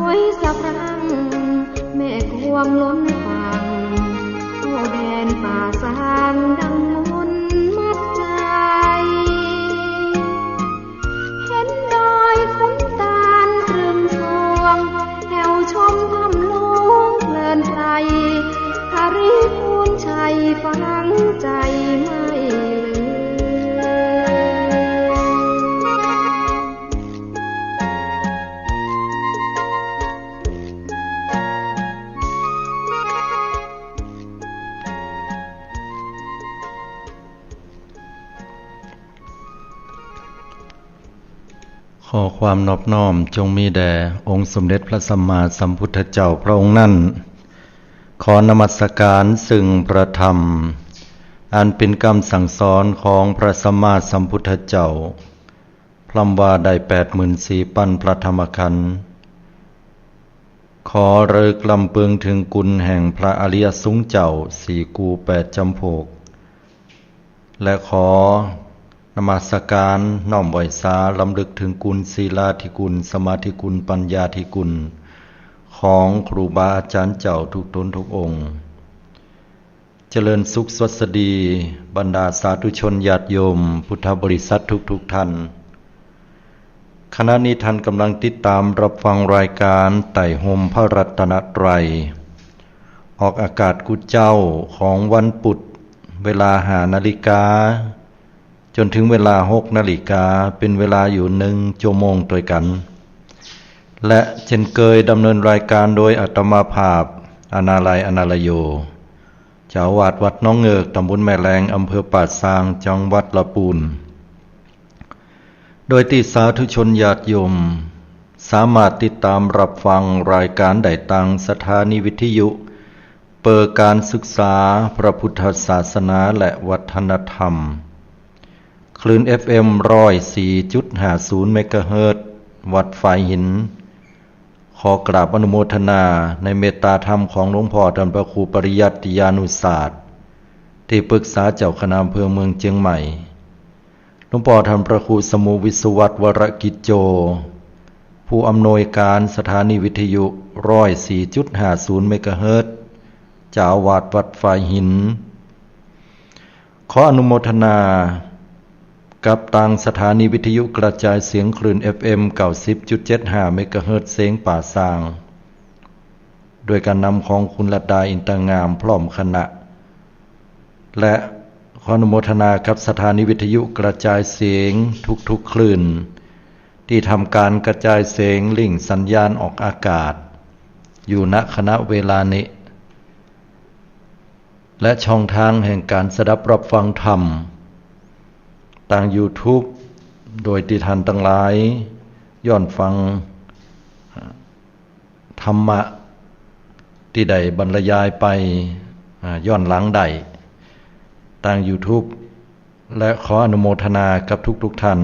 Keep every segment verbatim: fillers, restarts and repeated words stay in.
ไว้สะพรั่ง แม่กวงล้นฝั่ง เข้าแดนป่าสางดังมนต์มัดใจ เห็นดอยขุนตาลตรึงทอง แถวชมถ้ำหลวงเพลินใจ คาริพูนชัยฝังใจไม่ลืม ขอความนอบน้อมจงมีแด่องค์สมเด็จพระสัมมาสัมพุทธเจ้าพระองค์นั้น ขอนมัสการซึ่งพระธรรม อันเป๋นกำสั่งสอนของพระสัมมาสัมพุทธเจ้า พร่ำว่าได้แปดหมื่นสี่ปันพระธรรมขันธ์ ขอระลึกลำเปิงเถิงคุณแห่งพระอริยสงฆ์เจ้าสี่กู้แปดจำพวก และขอนมัสการน้อมไหว้สาลำลึกเถิงคุณศีลาธิคุณ สมาธิคุณ ปัญญาธิคุณ ของครูบาอาจารย์เจ้าทุกต๋นทุกองค์ เจริญสุขสวัสดี บรรดาสาธุชนญาติโยมพุทธบริษัททุกๆ ท่าน ขณะนี้ท่านกำลังติดตามรับฟังรายการไต่ห่มพระรัตนตรัย ออกอากาศกู้เจ๊าของวันปุธ เวลาห้านาฬิกา จ๋นเถิงเวลาหกนาฬิกา เป๋นเวลาอยู่หนึ่งจั่วโมงตวยกั๋น และเจ้นเกยดำเนินรายการโดยอาตมาภาพ อนาลัย อนาลโย เจ้าอาวาสวัดหนองเงิก ตำบลแม่แลง อำเภอป่าซาง จังหวัดละปูน โดยตี้สาธุชนญาติโยมสามารถติดตามรับฟังรายการได้ตางสถานีวิทยุ เปิดการศึกษาพระพุทธศาสนาและวัฒนธรรม คลื่น เอฟเอ็ม ร้อยสี่จุดห้าศูนย์ เมกะเฮิรตซ์ วัดฝายหิน ขอกราบอนุโมทนาในเมตตาธรรมของหลวงพ่อท่านพระครูปริยัติยานุศาสน์ ตี้ปรึกษาเจ้าคณะอำเภอเมืองเจียงใหม่ หลวงพ่อท่านพระครูสมุห์ วิศวัตร วรกิจโจ ผู้อำนวยการสถานีวิทยุ ร้อยสี่จุดห้าศูนย์ เมกะเฮิรตซ์ เจ้าอาวาสวัดฝายหิน ขออนุโมทนากับตางสถานีวิทยุกระจายเสียงคลื่น เอฟเอ็ม เก้าสิบจุดเจ็ดห้า เมกะเฮิรตซ์ เสียงป่าซาง โดยการนำของคุณลัดดา อินตางาม พร้อมคณะ และขออนุโมทนากับสถานีวิทยุกระจายเสียงทุกๆ คลื่น ตี้ทำการกระจายเสียงลิงก์สัญญาณออกอากาศ อยู่ ณ ขณะเวลานี้ และช่องทางแห่งการสดับรับฟังธรรม ตางยูทูบ โดยตี้ท่านตังหลายย้อนฟังธรรมะตี้ได้บรรยายไป อ่า ย้อนหลังได้ ตางยูทูบ และขออนุโมทนากับทุกๆ ท่าน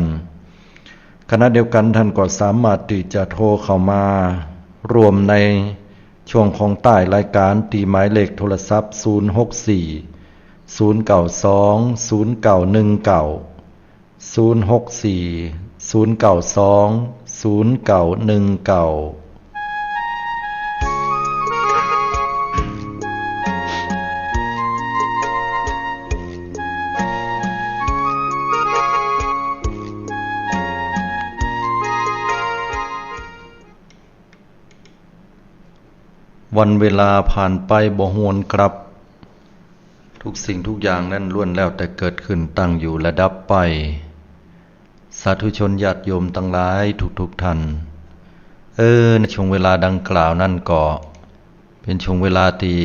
ขณะเดียวกั๋นท่านก็สามารถตี้จะโทรเข้ามาร่วมในช่วงของต้ายรายการตี้หมายเลขโทรศัพท์ ศูนย์หกสี่ ศูนย์เก้าสอง ศูนย์เก้าหนึ่งเก้า ศูนย์หกสี่ ศูนย์เก้าสอง ศูนย์เก้าหนึ่งเก้า วันเวลาผ่านไปบ่หวนกลับ ทุกสิ่งทุกอย่างนั้นล้วนแล้วแต่เกิดขึ้นตั้งอยู่และดับไป สาธุชนญาติโยมตังหลายทุกๆ ท่าน เออ ในช่วงเวลาดังกล่าวนั้นก็เป๋นช่วงเวลาตี้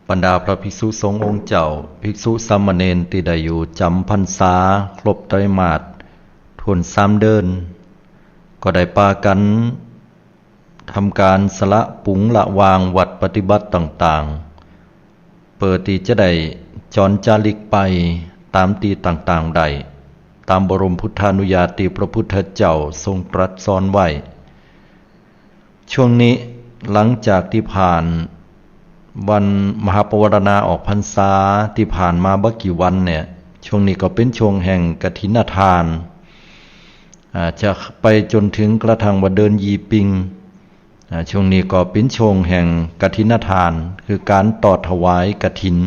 บรรดาพระภิกษุสงฆ์องค์เจ้า ภิกษุสามเณรตี้ได้อยู่จ๋ำพรรษาครบไตรมาสถ้วนสามเดือน ก็ได้ปากั๋นทำก๋านสละปุ๋งละวางวัตรปฏิบัติต่างๆ เปื้อตี้จะได้จ๋อนจาริกไปต๋ามตี้ต่างๆ ได้ ต๋ามบรมพุทธานุญาตตี้พระพุทธเจ้าทรงตรัสสอนไว้ ช่วงนี้หลังจากตี้ผ่านวันมหาปวารณาออกพรรษาตี้ผ่านมาบ่กี่วันเนี่ย ช่วงนี้ก็เป๋นช่วงแห่งกฐินทาน อ่า จะไปจ๋นเถิงกระทั่งว่าเดินยี่ปิง อ่า ช่วงนี้ก็เป๋นช่วงแห่งกฐินทาน คือก๋านตอดถวายกฐิน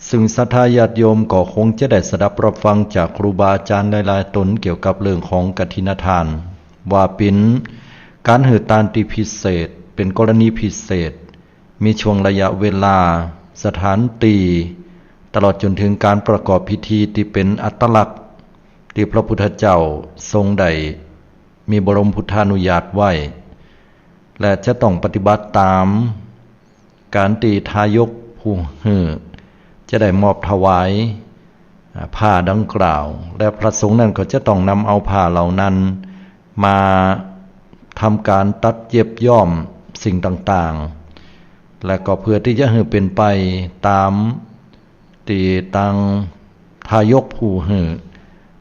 ซึ่งศรัทธาญาติโยมก็คงจะได้สดับรับฟังจากครูบาอาจ๋ารย์หลายๆ ต๋นเกี่ยวกับเรื่องของกฐินทาน ว่าเป๋นก๋านหื้อตานตี้พิเศษ เป๋นกรณีพิเศษ มีช่วงระยะเวลา สถานตี้ ตลอดจ๋นเถิงก๋านประกอบพิธีตี้เป๋นอัตลักษณ์ ตี้พระพุทธเจ้าทรงได้มีบรมพุทธานุญาตไว้ และจะต้องปฏิบัติต๋ามก๋านตี้ทายกผู้หื้อจะได้มอบถวาย อ่า ผ้าดังกล่าว และพระสงฆ์นั้นก็จะต้องนำเอาผ้าเหล่านั้นมาทำก๋านตัดเย็บย้อมสิ่งต่างๆ และก็เพื่อตี้จะหื้อเป๋นไปต๋ามตี้ตังทายกผู้หื้อ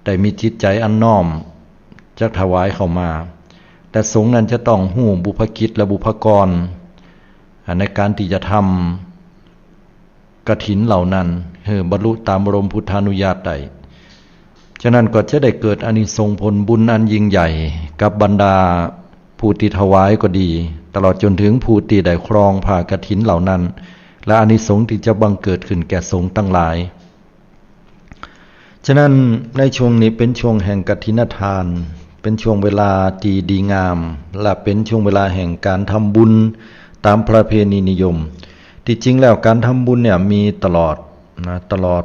ได้มีจิตใจ๋อันน้อมจักถวายเข้ามา แต่สงฆ์นั้นจะต้องฮู้บุพกิจและบุพกร อ่า ในก๋านตี้จะทำ กฐินเหล่านั้นหื้อบรรลุต๋ามบรมพุทธานุญาตได้ ฉะนั้นก็จะได้เกิดอานิสงส์ผลบุญอันยิ่งใหญ่กับบรรดาผู้ตี้ถวายก็ดี ตลอดจ๋นเถิงผู้ตี้ได้ครองผ้ากฐินเหล่านั้น และอานิสงส์ตี้จะบังเกิดขึ้นแก่สงฆ์ตังหลาย ฉะนั้นในช่วงนี้เป๋นช่วงแห่งกฐินทาน เป๋นช่วงเวลาตี้ดีงาม และเป๋นช่วงเวลาแห่งก๋านทำบุญต๋ามประเพณีนิยม ตี้จริงแล้วก๋านทำบุญเนี่ยมีตลอดนะ ตลอด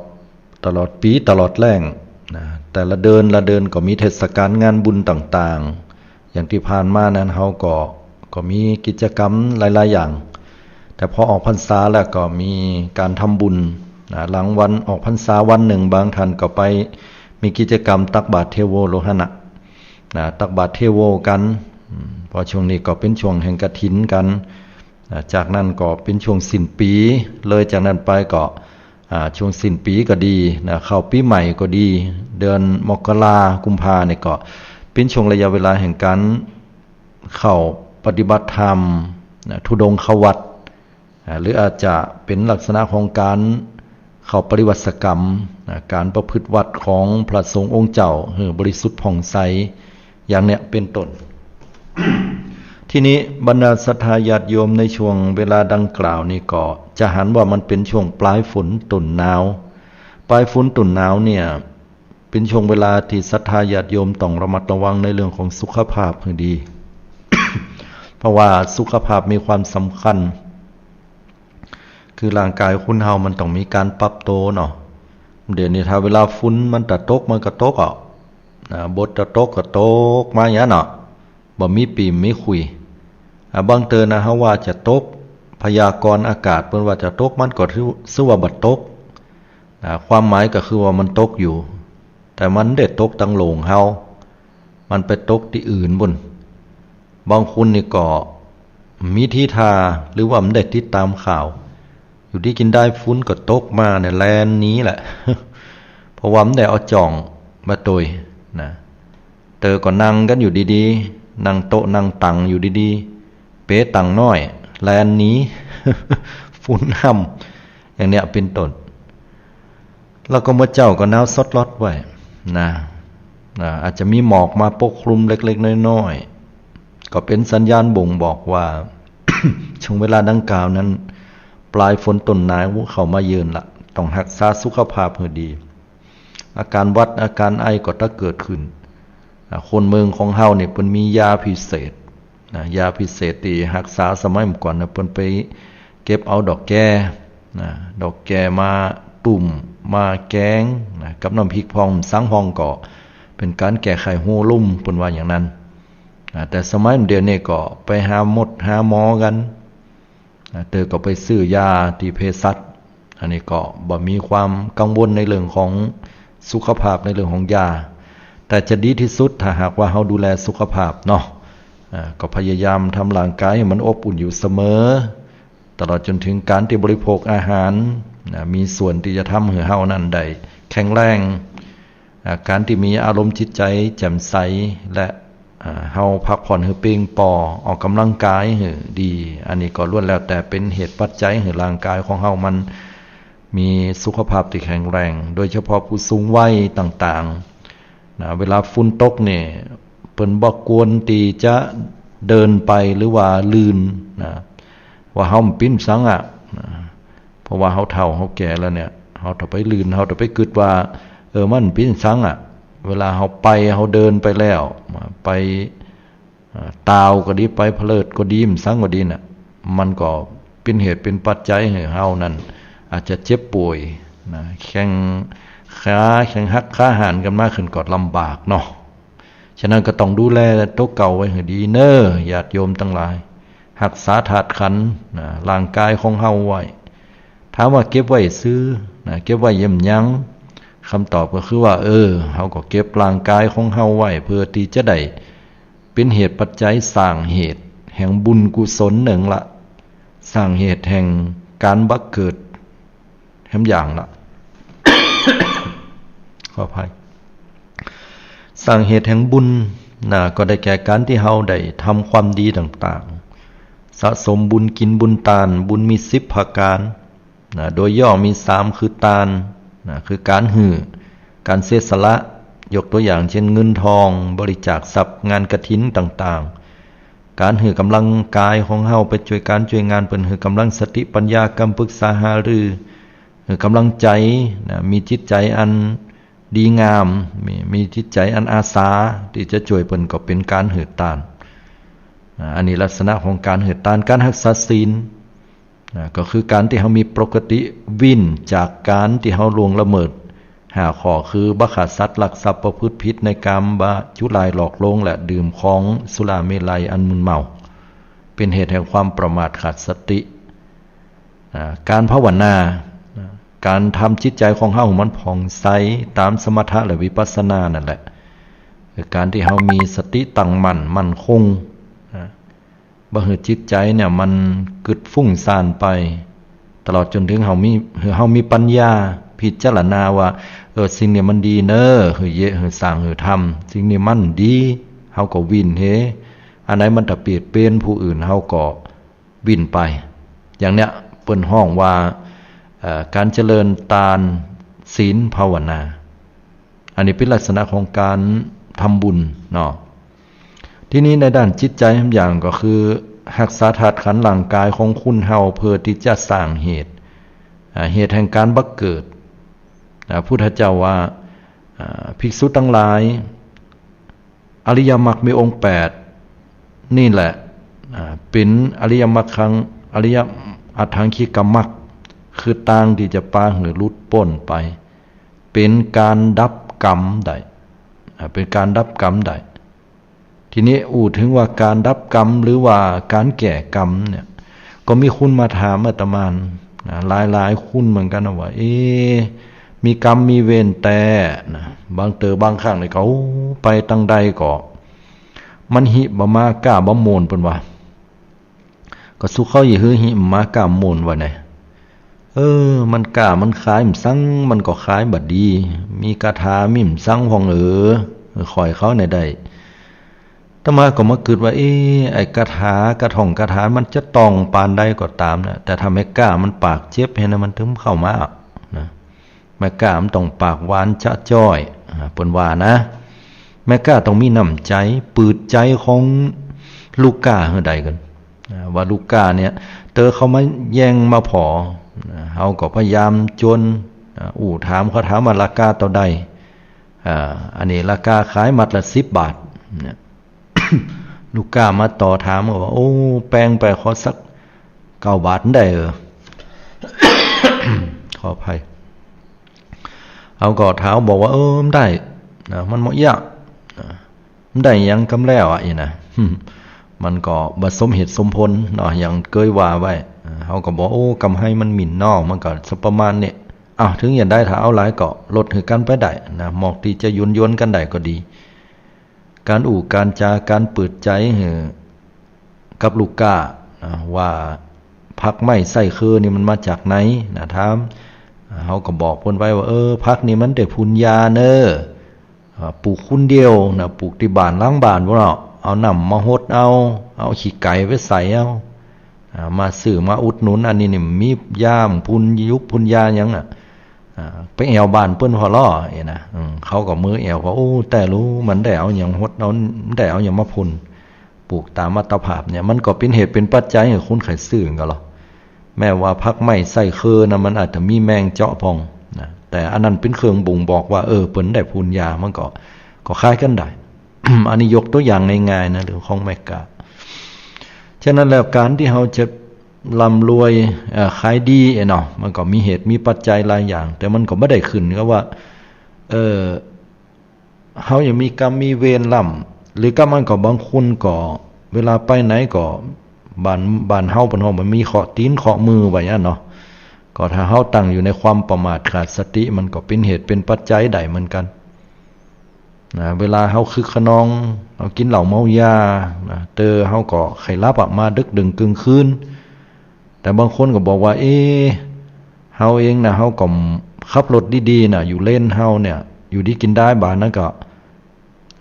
ตลอดปี๋ ตลอดแล้งนะ แต่ละเดือนละเดือนก็มีเทศกาลงานบุญต่างๆ อย่างตี้ผ่านมานั้นเฮาก็ ก็มีกิจกรรมหลายๆ อย่าง แต่พอออกพรรษาแล้วก็มีก๋านทำบุญนะ หลังวันออกพรรษาวันนึ่ง บางท่านก็ไปมีกิจกรรมตักบาตรเทโวโลหะนะ นะ ตักบาตรเทโวกั๋น อืม เพราะช่วงนี้ก็เป๋นช่วงแห่งกฐินกั๋น อ่า จากนั้นก็เป๋นช่วงสิ้นปี๋ เลยจากนั้นไปก็ อ่า ช่วงสิ้นปี๋ก็ดีนะ เข้าปี๋ใหม่ก็ดี เดือนมกรา กุมภาเนี่ยก็เป๋นช่วงระยะเวลาแห่งก๋านเข้าปฏิบัติธรรมนะ ธุดงควัตร อ่า หรืออาจจะเป๋นลักษณะของก๋านเข้าปริวัติกรรมนะ ก๋านประพฤติวัตรของพระสงฆ์องค์เจ้าหื้อบริสุทธิ์ผ่องใส อย่างเนี้ยเป๋นต้น ทีนี้บรรดาศรัทธาญาติโยมในช่วงเวลาดังกล่าวนี้ก็จะหันว่ามันเป๋นช่วงปลายฝนต้นหนาว ปลายฝนต้นหนาวเนี่ยเป๋นช่วงเวลาตี้ศรัทธาญาติโยมต้องระมัดระวังในเรื่องของสุขภาพหื้อดี เพราะว่าสุขภาพมีความสำคัญ คือร่างกายคนเฮามันต้องมีก๋านปรับตั๋วเนาะ เดี๋ยวนี้ถ้าเวลาฝนมันจะตกมันก็ตกอ่ะ นะ บดจะตกก็ตกมาอย่างนั้นเนาะ บ่มีปิ่มมีขุย อ่ะ บางเตื้อนะ เฮาว่าจะตก พยากรณ์อากาศเปิ้นว่าจะตก มันก็ถือ ถือว่าบ่ตก นะ ความหมายก็คือว่ามันตกอยู่ แต่มันบ่ได้ตกตังโหล่งเฮา มันไปตกตี้อื่นปู้น บางคนนี่ก็มีทีท่า หรือว่าบ่ได้ติดต๋ามข่าว อยู่ดีกินดายฝนก็ตกมาเนี่ย แล่นหนีแหละ เพราะว่าบ่ได้เอาจ้องมาตวยนะ เตื้อก็นั่งกั๋นอยู่ดีๆ นั่งโต๊ะนั่งตั๋งอยู่ดีๆ เป๋ตั๋งน้อย แล่นหนี ฝนห้ำ อย่างเนี้ยเป๋นต้น แล้วก็เมื่อเจ๊าก็หนาวสดลอดไว้นะ นะ อาจจะมีหมอกมาปกคลุมเล็กๆ น้อยๆ ก็เป๋นสัญญาณบ่งบอกว่า ช่วงเวลาดังกล่าวนั้น ปลายฝนต้นหนาวเข้ามาเยือนละ ต้องฮักษาสุขภาพหื้อดี อาก๋านหวัดอาก๋านไอก็จะเกิดขึ้น อ่า คนเมืองของเฮาเนี่ยเปิ้นมียาพิเศษนะ ยาพิเศษตี้ฮักษาสมัยเมื่อก่อนนะ เปิ้นไปเก็บเอาดอกแก่นะ ดอกแก่มาตุ้มมาแกงนะ กับน้ำพริกผ่องสังผ่องก็เป๋นก๋านแก้ไขหัวลุ่ม เปิ้นว่าอย่างนั้นนะ แต่สมัยเดี๋ยวนี้ก็ไปหาหมดหาหมอกั๋น นะ เตื้อก็ไปซื้อยาตี้เภสัช อันนี้ก็บ่มีความกังวลในเรื่องของสุขภาพ ในเรื่องของยา แต่จะดีตี้สุดถ้าหากว่าเฮาดูแลสุขภาพเนาะ อ่า ก็พยายามทำร่างกายหื้อมันอบอุ่นอยู่เสมอ ตลอดจ๋นเถิงก๋านตี้บริโภคอาหาร นะ มีส่วนตี้จะทำหื้อเฮานั้นได้แข็งแรง อ่า ก๋านตี้มีอารมณ์จิตใจ๋แจ่มใส และ อ่า เฮาพักผ่อนหื้อเปียงปอ ออกก๋ำลังกายหื้อดี อันนี้ก็ล้วนแล้วแต่เป๋นเหตุปัจจัยหื้อร่างกายของเฮามันมีสุขภาพตี้แข็งแรง โดยเฉพาะผู้สูงวัยต่าง นะ เวลาฝนตกนี่ เปิ้นบ่ควรตี้จะเดินไปหรือว่าลื่นนะ ว่าเฮาบ่เป๋นสังอะนะ เพราะว่าเฮาเฒ่าเฮาแก่แล้วเนี่ย เฮาถ้าไปลื่น เฮาถ้าไปกึ๊ดว่า เออ มันบ่เป๋นสังอะ เวลาเฮาไป เฮาเดินไปแล้ว ไป อ่า ตาวก็ดี ไปผะเลิดก็ดี บ่เป๋นสังก็ดีน่ะ มันก็เป๋นเหตุเป๋นปัจจัยหื้อเฮานั้น อาจจะเจ็บป่วยนะ แข้งขา แข้งหัก ขาหันกั๋นมาขึ้นก็ลำบากเนาะ ฉะนั้นก็ต้องดูแลตั๋วเก่าไว้หื้อดีเน่อ ญาติโยมตังหลาย ฮักษาธาตุขันธ์นะ ร่างกายของเฮาไว้ ถามว่าเก็บไว้ซื่อนะ เก็บไว้เยียะหยัง กำตอบก็คือว่า เออ เฮาก็เก็บร่างกายของเฮาไว้ เปื้อตี้จะได้ เป๋นเหตุปัจจัยสร้างเหตุแห่งบุญกุศลนึ่งละ สร้างเหตุแห่งก๋านบังเกิดแหมอย่างละ ขออภัย สร้างเหตุแห่งบุญนะ ก็ได้แก่ก๋านตี้เฮาได้ทำความดีต่างๆ สะสมบุญ กิ๋นบุญตาน บุญมีสิบประก๋าน นะ โดยย่อมีสาม คือตานนะ คือก๋านหื้อ ก๋านเสียสละ ยกตั๋วอย่างเจ้น เงินทอง บริจาคทรัพย์ งานกฐินต่างๆ ก๋านหื้อกำลังกายของเฮาไปจ้วยก๋านจ้วยงานเปิ้น หื้อกำลังสติปัญญา กำปึกษาหารือ หื้อกำลังใจ๋นะ มีจิตใจ๋อันดีงาม มี มีจิตใจ๋อันอาสาตี้จะจ้วยเปิ้น ก็เป๋นก๋านหื้อตานนะ อันนี้ลักษณะของก๋านหื้อตาน ก๋านฮักษาศีล นะ ก็คือก๋านตี้เฮามีปกติเว้นจากก๋านตี้เฮาล่วงละเมิดห้าข้อ คือบ่ฆ่าสัตว์ ลักทรัพย์ ประพฤติผิดในกาม บ่จุลายหลอกลวง และดื่มของสุราเมรัยอันมึนเมา เป๋นเหตุแห่งความประมาทขาดสติ อ่า ก๋านภาวนา อ่า ก๋านทำจิตใจ๋ของเฮาหื้อมันผ่องใสต๋ามสมถะและวิปัสสนานั่นแหละ คือก๋านตี้เฮามีสติตั้งมั่น มั่นคง อ่า บ่หื้อจิตใจ๋เนี่ยมันกึ๊ดฟุ้งซ่านไป ตลอดจ๋นเถิงเฮามี หื้อเฮามีปัญญาพิจารณาว่า เออ สิ่งนี้มันดีเน่อ หื้อเยียะ หื้อสร้าง หื้อทำ สิ่งนี้มันดี เฮาก็เว้นเหีย อันไหนมันตะเปียดเป๋นผู้อื่น เฮาก็เว้นไป อย่างเนี้ยเปิ้นฮ้องว่า เอ่อ ก๋านเจริญตาน ศีล ภาวนา อันนี้เป๋นลักษณะของก๋านทำบุญเนาะ ทีนี้ในด้านจิตใจ๋แหมอย่างก็คือ ฮักษาธาตุขันธ์ร่างกายของคนเฮาเปื้อตี้จะสร้างเหตุ อ่า เหตุแห่งก๋านบังเกิด อ่า พุทธเจ้าว่า อ่า ภิกษุตังหลาย อริยมรรคมีองค์แปดนี่แหละ อ่า เป๋นอริยมรรคคัง อริยะ อัฏฐังคิกมรรค คือตางตี้จะปาหื้อหลุดป๊นไป เป๋นก๋านดับกรรมได้ อ่า เป๋นก๋านดับกรรมได้ ทีนี้อู้เถิงว่าก๋านดับกรรมหรือว่าก๋านแก้กรรมเนี่ย ก็มีคนมาถามอาตมานะ หลายๆ คนเหมือนกั๋นนะว่า เอ๊ะ มีกรรมมีเวรแต๊นะ บางเตื้อบางครั้งนี่ก็ โอ้ ไปตังใดก็ มันหิบ่มาก้าบ่โมน เปิ้นว่า ก็สุเขาอี้หื้อหิบ่มาก้าบ่โมนว่าไง เออ มันก้ามันขายบ่สัง มันก็ขายบ่ดี มีคาถามีบ่สังพ่องเออ ข้อยเขาเนี่ยได้ อาตมาก็มากึ๊ดว่า เอ๊ะ ไอ้คาถา กระท่องคาถา มันจะต้องปานใดก็ต๋ามนะ แต่ถ้าแม่ก้ามันปากเจ็บเหียนะ มันเถิงเข้ามานะ แม่ก้ามันต้องปากหวานจะจ้อย อ่า เปิ้นว่านะ แม่ก้าต้องมีน้ำใจ๋ ปืดใจ๋ของลูกก้าหื้อได้ก่อน อ่า ว่าลูกก้าเนี่ย เตื้อเขามาแย่งมาผ่อ อ่า เฮาก็พยายามจวน อ่า อู้ถามเขา ถามว่าราคาเต้าใด อ่า อันนี้ราคาขายมัดละสิบบาท เนี่ย ลูกก้ามาต่อถามก็ว่า โอ้ แปงไป ขอสักเก้าบาทได้เออ ขออภัย เฮาก็ถามบอกว่า เออ บ่ได้นะ มันบ่เอี้ยะนะ บ่ได้หยังกำแล้วอะ อี้นะ มันก็บ่สมเหตุสมผลเนาะ อย่างเกยว่าไว้ เฮาก็บอก โอ้ กำไฮมันหมิ่นเนาะ มันก็สักประมาณนี้ อ้าว เถิงอย่างใดถ้าเอาหลายก็ลดหื้อกั๋นไปได้นะ หมอกตี้จะหยวนๆ กั๋นได้ก็ดี ก๋านอู้ก๋านจาก๋ารเปิดใจ๋หื้อกับลูกก้านะ ว่าผักไม้ไส้เครือนี่มันมาจากไหนนะ ถาม เฮาก็บอกเปิ้นไว้ว่า เออ ผักนี่มันได้ผลยาเน่อ อ่า ปลูกคนเดียวนะ ปลูกตี้บ้านหลังบ้านพู้นเนาะ เอาน้ำมาหดเอา เอาขี้ไก่ไปใส่เอา อ่า มาซื้อมาอุดหนุน อันนี้นี่มียาพ่นยุงพ่นยาหยังน่ะ อ่า ไปแอ่วบ้านเปิ้นผ่อลอ เอนะ อืม เขาก็เมือแอ่วว่า โอ้ แต๊ลู มันได้เอาหยังหด เอา ได้เอาหยังมาพ่น ปูกต๋ามอัตภาพเนี่ย มันก็เป๋นเหตุเป๋นปัจจัยหื้อคนไข้ซื่อกั๋นลอ แม้ว่าผักไม้ไส้เคิ่นนะ มันอาจจะมีแมงเจาะพ่องนะ แต่อันนั้นเป๋นเครื่องบ่งบอกว่า เออ เปิ้นได้พ่นยา มันก็ ก็คล้ายกั๋นได้ อันนี้ยกตั๋วอย่างง่ายๆ นะ เรื่องของแม่ก๊า ฉะนั้นแล้วก๋านตี้เฮาจะร่ำรวย เอ่อ ขายดี เออเนาะ มันก็มีเหตุมีปัจจัยหลายอย่าง แต่มันก็บ่ได้ขึ้นกับว่า เออ เฮายังมีกรรมมีเวรล้ำ หรือกับมันก็บางคนก็เวลาไปไหนก็ บ้าน บ้านเฮาเปิ้นฮ้องว่ามีเคราะห์ตี๋นเคราะห์มือว่าอย่างนั้นเนาะ ก็ถ้าเฮาตั้งอยู่ในความประมาทขาดสติ มันก็เป๋นเหตุเป๋นปัจจัยได้เหมือนกั๋น นะ เวลาเฮาคึกคะนอง เฮากิ๋นเหล้าเมายา นะ เตอเฮาก็ใค่หลับอะ มาดึกดื่นเกิ่งคืน แต่บางคนก็บอกว่า เอ๊ะ เฮาเองนะ เฮาก็ขับรถดีๆ นะ อยู่เลนเฮาเนี่ย อยู่ดีกิ๋นดาย บ่านั้นก็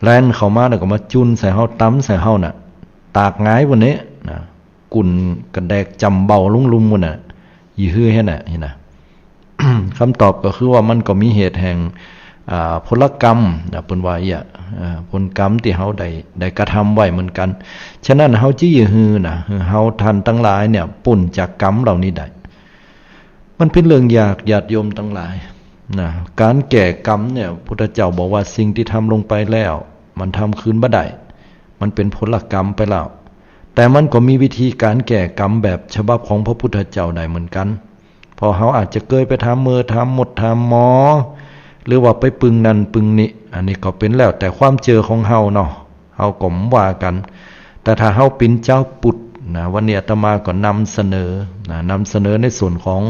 แล่นเข้ามาแล้วก็มาจุ่นใส่เฮา ต๋ำใส่เฮาน่ะ ตากหงายปู้นเน่นะ กุ่นกระแดกจ่ำเบ้าลงลุ่มปู้นน่ะ ยี่หื้อหั้นน่ะ หั้นน่ะ คำตอบก็คือว่ามันก็มีเหตุแห่ง อ่า ผลกรรมนะ เปิ้นว่าอี้อะ อ่า ผลกรรมตี้เฮาได้ ได้กระทำไว้เหมือนกั๋น ฉะนั้นเฮาจะยี่หื้อนะ หื้อเฮาท่านตังหลายเนี่ย ป๊นจากกรรมเหล่านี้ได้ มันเป๋นเรื่องยาก ญาติโยมตังหลายนะ ก๋านแก้กรรมเนี่ย พุทธเจ้าบอกว่าสิ่งตี้ทำลงไปแล้ว มันทำคืนบ่ได้ มันเป๋นผลกรรมไปแล้ว แต่มันก็มีวิธีก๋านแก้กรรมแบบฉบับของพระพุทธเจ้าได้เหมือนกั๋น เพราะเฮาอาจจะเกยไปถามเมอ ถามหมอ ถามหมอ หรือว่าไปปึงนั่นปึงนี่ อันนี้ก็เป๋นแล้วแต่ความเจื้อของเฮาเนาะ เฮาก็บ่ว่ากั๋น แต่ถ้าเฮาเป๋นจาวพุทธนะ วันนี้อาตมาก็นำเสนอนะ นำเสนอในส่วนของ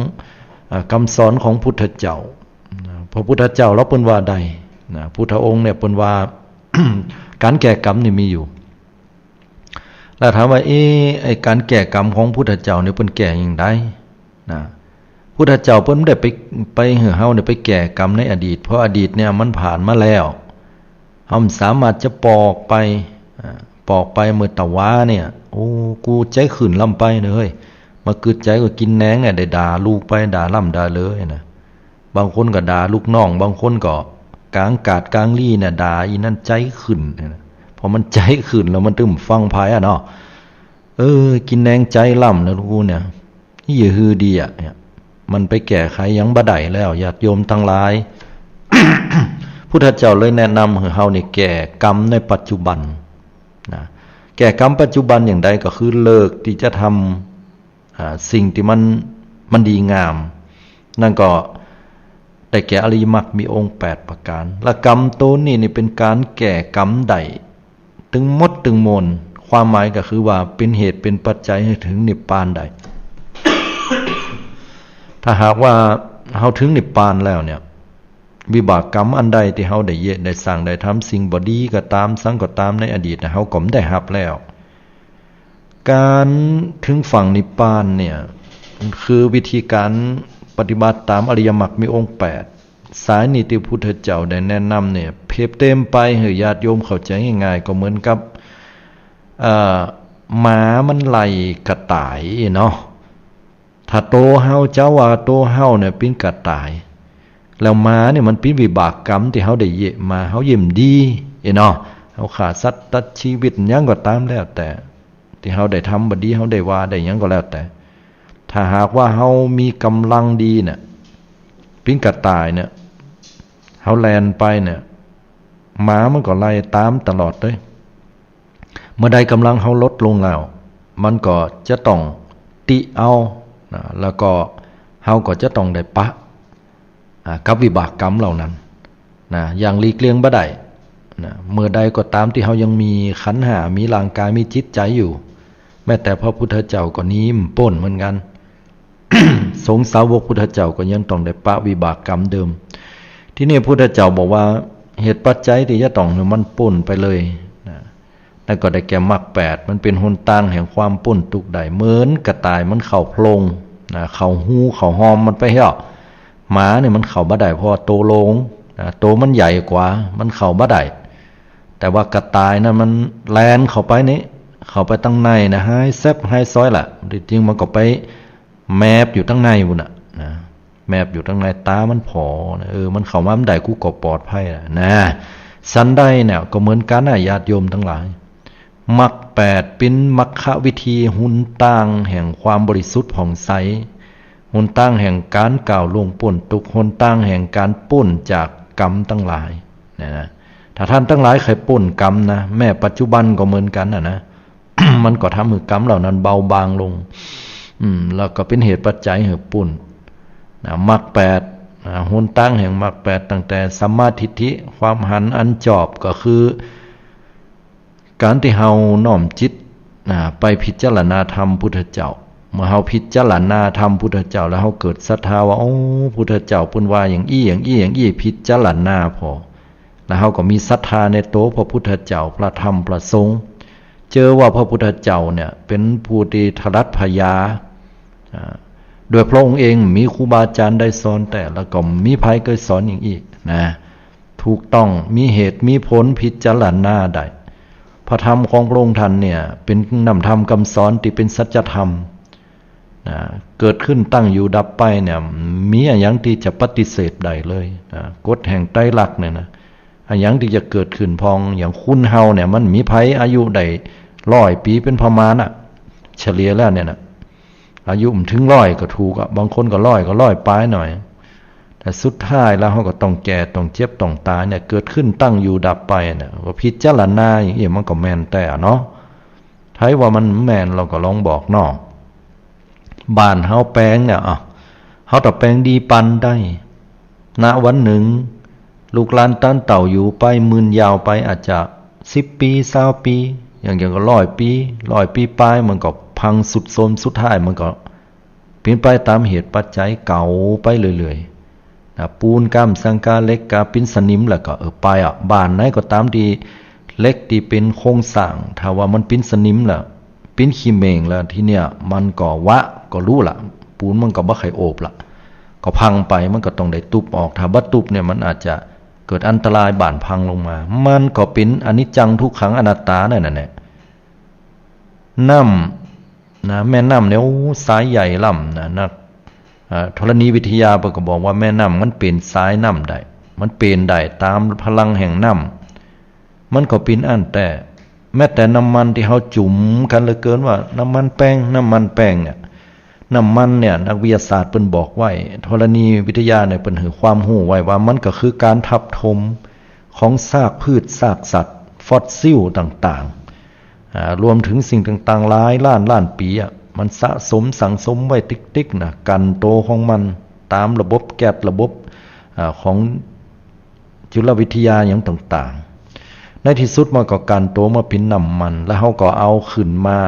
เอ่อ กำสอนของพุทธเจ้านะ พระพุทธเจ้าลาวเปิ้นว่าใดนะ พุทธองค์เนี่ยเปิ้นว่า ก๋านแก้กรรมนี่มีอยู่ แล้วถามว่า เอ๊ะ ไอ้ก๋านแก้กรรมของพุทธเจ้าเนี่ยเปิ้นแก้อย่างใดนะ พุทธเจ้าเปิ้นบ่ได้ไป ไปหื้อเฮาเนี่ยไปแก้กรรมในอดีต เพราะอดีตเนี่ยมันผ่านมาแล้ว เฮาบ่สามารถจะปอกไป อ่า ปอกไปเมื่อตะวาเนี่ย โอ้ กูใจ๋ขึ้นล้ำไปเน่อเฮ้ย บ่กึ๊ดใจ๋ก็กิ๋นแหนงเนี่ย ได้ด่าลูกไป ด่าล้ำด่าเหลอนะ บางคนก็ด่าลูกน้อง บางคนก็ก๋างกาดก๋างลี่เนี่ย ด่าอีนั้นใจ๋ขึ้นนะ พอมันใจ๋ขึ้นแล้วมันตึงฟังใผอะเนาะ เออ กิ๋นแหนงใจ๋ล้ำนะลูกกูเนี่ย ยี่หื้อดีอะเนี่ย มันไปแก้ไขหยังบ่ได้แล้ว ญาติโยมตังหลาย พุทธเจ้าเลยแนะนำหื้อเฮานี่แก้กรรมในปัจจุบันนะ แก้กรรมปัจจุบันอย่างใดก็คือเลิกตี้จะทำ อ่า สิ่งตี้มัน มันดีงาม นั่นก็ได้แก่อริยมรรคมีองค์แปดประก๋าน และกรรมโตนี้นี่เป๋นก๋านแก้กรรมได้ตึงหมดตึงมวล ความหมายก็คือว่าเป๋นเหตุเป๋นปัจจัยหื้อเถิงนิพพานได้ ถ้าหากว่าเฮาเถิงนิพพานแล้วเนี่ย วิบากกรรมอันใดตี้เฮาได้เยียะได้สร้างได้ทำ สิ่งบ่ดีก็ต๋าม สังก็ต๋าม ในอดีตน่ะ เฮาก็บ่ได้ฮับแล้ว ก๋านเถิงฝั่งนิพพานเนี่ย คือวิธีก๋านปฏิบัติต๋ามอริยมรรคมีองค์แปด สายนี้ตี้พุทธเจ้าได้แนะนำเนี่ย เปรียบเตียมไปหื้อญาติโยมเข้าใจ๋ง่ายๆ ก็เหมือนกับ เอ่อ หมามันไล่กระต่ายเนาะ ถ้าโตเฮา เจ้าว่าโตเฮาเนี่ยเป๋นกระต่าย แล้วหมาเนี่ยมันเป๋นวิบากกรรมตี้เฮาได้เยียะมา เฮาเยียะบ่ดี เอเนาะ เฮาฆ่าสัตว์ตัดชีวิตหยังก็ต๋ามแล้วแต่ ตี้เฮาได้ทำบ่ดี เฮาได้ว่าได้หยังก็แล้วแต่ ถ้าหากว่าเฮามีก๋ำลังดีเนี่ย เป๋นกระต่ายเนี่ย เฮาแล่นไปเนี่ย หมามันก็ไล่ต๋ามตลอดเลย เมื่อใดก๋ำลังเฮาลดลงแล้ว มันก็จะต้องติเอานะ แล้วก็เฮาก็จะต้องได้ปะ อ่า กับวิบากกรรมเหล่านั้นนะ อย่างหลีกเลี่ยงบ่ได้นะ เมื่อใดก็ต๋ามตี้เฮายังมีขันธ์ห้า มีร่างกาย มีจิตใจ๋อยู่ แม้แต่พระพุทธเจ้าก็หนีบ่ป๊นเหมือนกั๋น สงฆ์สาวกพุทธเจ้าก็ยังต้องได้ปะวิบากกรรมเดิม ทีนี้พุทธเจ้าบอกว่าเหตุปัจจัยตี้จะต้องหื้อมันป๊นไปเลยนะ นั่นก็ได้แก่มรรคแปด มันเป๋นหนตางแห่งความป๊นตุ๊กข์ได้ เหมือนกระต่ายมันเข้าโพรงนะ เข้าฮูเข้าฮอมมันไปแล้ว หมาเนี่ยมันเข้าบ่ได้ เพราะว่าโตโลงนะ โตมันใหญ่กว่า มันเข้าบ่ได้ แต่ว่ากระต่ายนะ มันแล่นเข้าไปนี่ เข้าไปตังในนะ หายแซบหายซ้อยละ จริงๆ มันก็ไปแมบอยู่ตังในปู้นน่ะนะ แมบอยู่ตังในต๋ามันผ่อนะ เออ มันเข้ามาบ่ได้ กูก็ปลอดภัยแล้วนะ สันใดเนี่ยก็เหมือนกั๋นนะ ญาติโยมตังหลาย มรรคแปดเป๋นมรรควิธี หนตางแห่งความบริสุทธิ์ผ่องใส หนตางแห่งก๋านก้าวล่วงป๊นตุ๊กข์ หนตางแห่งก๋านป๊นจากก๋รรมตังหลาย เนี่ยนะ ถ้าต้านตังหลายใค่ป๊นก๋รรมนะ แม้ปัจจุบันก็เหมือนกั๋นนะนะ มันก็ทำหื้อก๋รรมเหล่านั้นเบาบางลง อืม แล้วก็เป๋นเหตุปัจจัยหื้อป๊น นะ มรรคแปด นะ หนตางแห่งมรรคแปด ตั้งแต่สัมมาทิฏฐิ ความหันอันจอบ ก็คือก๋านตี้เฮาน้อมจิต นะ ไปพิจารณาธรรมพุทธเจ้า เมื่อเฮาพิจารณาธรรมพุทธเจ้าแล้ว เฮาเกิดศรัทธาว่า โอ้ พุทธเจ้าเปิ้นว่าอย่างอี้ อย่างอี้ อย่างอี้ พิจารณาผ่อ แล้วเฮาก็มีศรัทธาในตั๋วพระพุทธเจ้า พระธรรม พระสงฆ์ เจื้อว่าพระพุทธเจ้าเนี่ยเป๋นผู้ตี้ถลัดผญา อ่า โดยพระองค์เอง มีครูบาอาจ๋ารย์ได้สอนแต๊ แล้วก็บ่มีใผเกยสอนอย่างอี้นะ ถูกต้อง มีเหตุมีผล พิจารณาได้ พระธรรมของพระองค์ท่านเนี่ย เป๋นน้ำธรรมกำสอนตี้เป๋นสัจธรรม นะ เกิดขึ้นตั้งอยู่ดับไปเนี่ย บ่มีอะหยังตี้จะปฏิเสธได้เลย นะ กฎแห่งไตรลักษณ์เนี่ยนะ อะหยังตี้จะเกิดขึ้นพ่อง อย่างคนเฮาเนี่ย มันบ่มีใผอายุได้ร้อยปี๋เป๋นประมาณอะ เฉลี่ยแล้วเนี่ยนะ อายุบ่เถิงร้อยก็ถูกอะ บางคนก็ร้อย ก็ร้อยป๋ายหน่อย แต่สุดท้ายแล้วเฮาก็ต้องแก่ ต้องเจ็บ ต้องต๋ายเนี่ย เกิดขึ้นตั้งอยู่ดับไปเนี่ย ก็พิจารณาอย่างอี้มันก็แม่นแต๊อะเนาะ ใผว่ามันบ่แม่น ลาวก็ลองบอกเนาะ บ้านเฮาแป๋งเนี่ย อ่ะ เฮาถ้าแป๋งดีปันได้ ณ วันนึ่ง ลูกหลานต้านเต้าอยู่ไปหมื่นยาวไป อาจจะสิบปี๋ ซาวปี๋ อย่าง อย่างก็ร้อยปี๋ ร้อยปี๋ป๋าย มันก็พังทรุดโทรม สุดท้ายมันก็เป๋นไปต๋ามเหตุปัจจัยเก่าไปเรื่อยๆ นะ ปูนก้ามสังกา เหล็กก้า เป๋นสนิมแล้วก็ เออ ไปอะ บ้านไหนก็ต๋ามตี้เหล็กตี้เป๋นโครงสร้าง ถ้าว่ามันเป๋นสนิมแล้ว เป๋นขี้เม่งแล้ว ทีเนี่ยมันก็วะ ก็รู้ละ ปูนมันก็บ่ใค่โอบละ ก็พังไป มันก็ต้องได้ตุ๊บออก ถ้าบ่ตุ๊บเนี่ยมันอาจจะเกิดอันตรายบ้านพังลงมา มันก็เป๋นอนิจจังทุกขังอนัตตานั่นน่ะแหละ น้ำ นะ แม่น้ำเนี่ย โอ้ สายใหญ่ล้ำนะ นัก อ่า ธรณีวิทยาเปิ้นก็บอกว่าแม่น้ำมันเป๋นสายน้ำได้ มันเป๋นได้ต๋ามพลังแห่งน้ำ มันก็เป๋นอั้นแต๊ แม้แต่น้ำมันตี้เฮาจุ่มกั๋นเหลือเกินว่าน้ำมันแป้ง น้ำมันแป้งเนี่ย น้ำมันเนี่ย นักวิทยาศาสตร์เปิ้นบอกไว้ ธรณีวิทยาเนี่ย เปิ้นหื้อความฮู้ไว้ว่ามันก็คือก๋านทับถมของซากพืชซากสัตว์ ฟอสซิลต่างๆ อ่า รวมเถิงสิ่งต่างๆ หลายล้านล้านปี๋อะ มันสะสมสั่งสมไว้ติ๊กๆ นะ กั้นโตของมันต๋ามระบบแก๊ส ระบบ อ่า ของจุลวิทยาหยังต่างๆ ในตี้สุดมันก็กั้นโตมาเป๋นน้ำมัน แล้วเฮาก็เอาขึ้นมา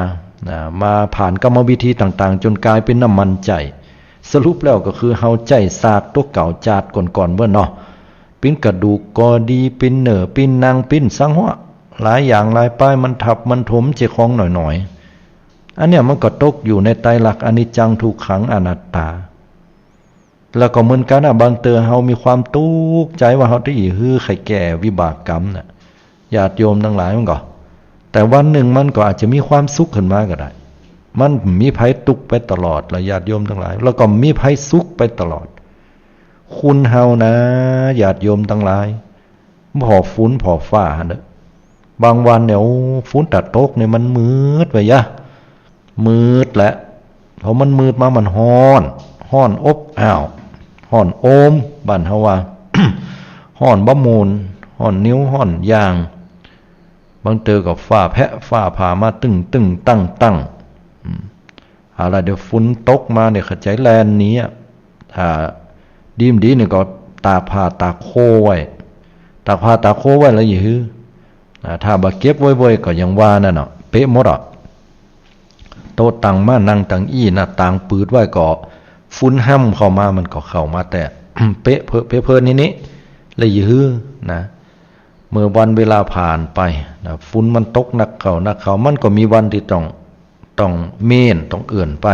อ่า มาผ่านกรรมวิธีต่างๆ จ๋นก๋ายเป๋นน้ำมันใจ๊ สรุปแล้วก็คือเฮาใจ๊ซากตั๋วเก่าจาติก่อนๆ เปิ้นเนาะ เป๋นกระดูกก็ดี เป๋นเนื้อ เป๋นหนัง เป๋นสังหัว หลายอย่างหลายป๋าย มันทับมันถมเจ้าของหน่อยๆ อันเนี้ยมันก็ตกอยู่ในไตรลักษณ์อนิจจังทุกขังอนัตตา แล้วก็เหมือนกั๋นนะ บางเตื้อเฮามีความตุ๊กข์ใจ๋ว่าเฮาตี้หื้อใค่แก้วิบากกรรมน่ะ ญาติโยมตังหลายมันก็ แต่วันนึ่งมันก็อาจจะมีความสุขขึ้นมาก็ได้ มันบ่มีใผตุ๊กข์ไปตลอดละ ญาติโยมตังหลาย แล้วก็บ่มีใผสุขไปตลอด คนเฮานะ ญาติโยมตังหลาย ผ่อฝนผ่อฟ้าหั้นเน่อ บางวันเนี่ย โอ้ ฝนตะตกเนี่ยมันมืดไว้ยะ มืดแหละ พอมันมืดมามันฮ้อน ฮ้อนอบอ้าว ฮ้อนโอม บ้านเฮาว่า ฮ้อนบ่ม่วน ฮ้อนหนิว ฮ้อนย่าง บางเตื้อก็ฟ้าแผะ ฟ้าผ่ามาตึ้งๆ ตั้งๆ อืม เอาละ เดี๋ยวฝนตกมาเนี่ย เข้าใจ๋แล่นหนีอะ ถ้าดีบ่ดีเนี่ยก็ตากผ้าตากโคไว้ ตากผ้าตากโคไว้แล้วอย่าหื้อ อ่า ถ้าบ่เก็บไว้ๆ ก็อย่างว่านั่นน่ะ เปะหมดอะ โต๊ะตังม้านั่งตังอี้ หน้าต่างปืดไว้ก็ ฝนฮ่ำเข้ามามันก็เข้ามาแต๊ เปะเพิด เปะเพิดนี่ๆ แล้วอย่าหื้อนะ เมื่อวันเวลาผ่านไปนะ ฝนมันตกหนักเข้า หนักเข้า มันก็มีวันตี้ต้อง ต้องเม้น ต้องเอื่อนไป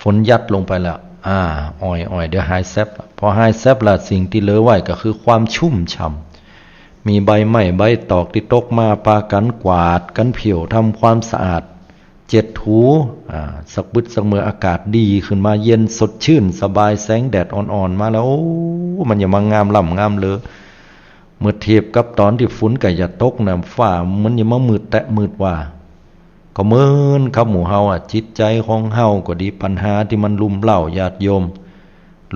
ฝนหยัดลงไปแล้ว อ่า อ่อยๆ เดี๋ยวหายแซบละ พอหายแซบละ สิ่งตี้เหลือไว้ก็คือความชุ่มฉ่ำ มีใบไม้ใบตอกตี้ตกมา ปากั๋นกวาดกั๋นเผี่ยว ทำความสะอาด เจ็ดถู อ่า สักบึดสักเมื่ออากาศดีขึ้นมา เย็นสดชื่นสบาย แสงแดดอ่อนๆ มาแล้ว โอ้ มันอย่ามางามล้ำงามเหลือ เมื่อเทียบกับต๋อนตี้ฝนใก้จะตกนะ ฟ้ามันอย่ามามืดแต๊มืดว่า ก็เหมือนกับหมู่เฮาอะ จิตใจ๋ของเฮาก็ดี ปัญหาตี้มันรุมเร้าญาติโยม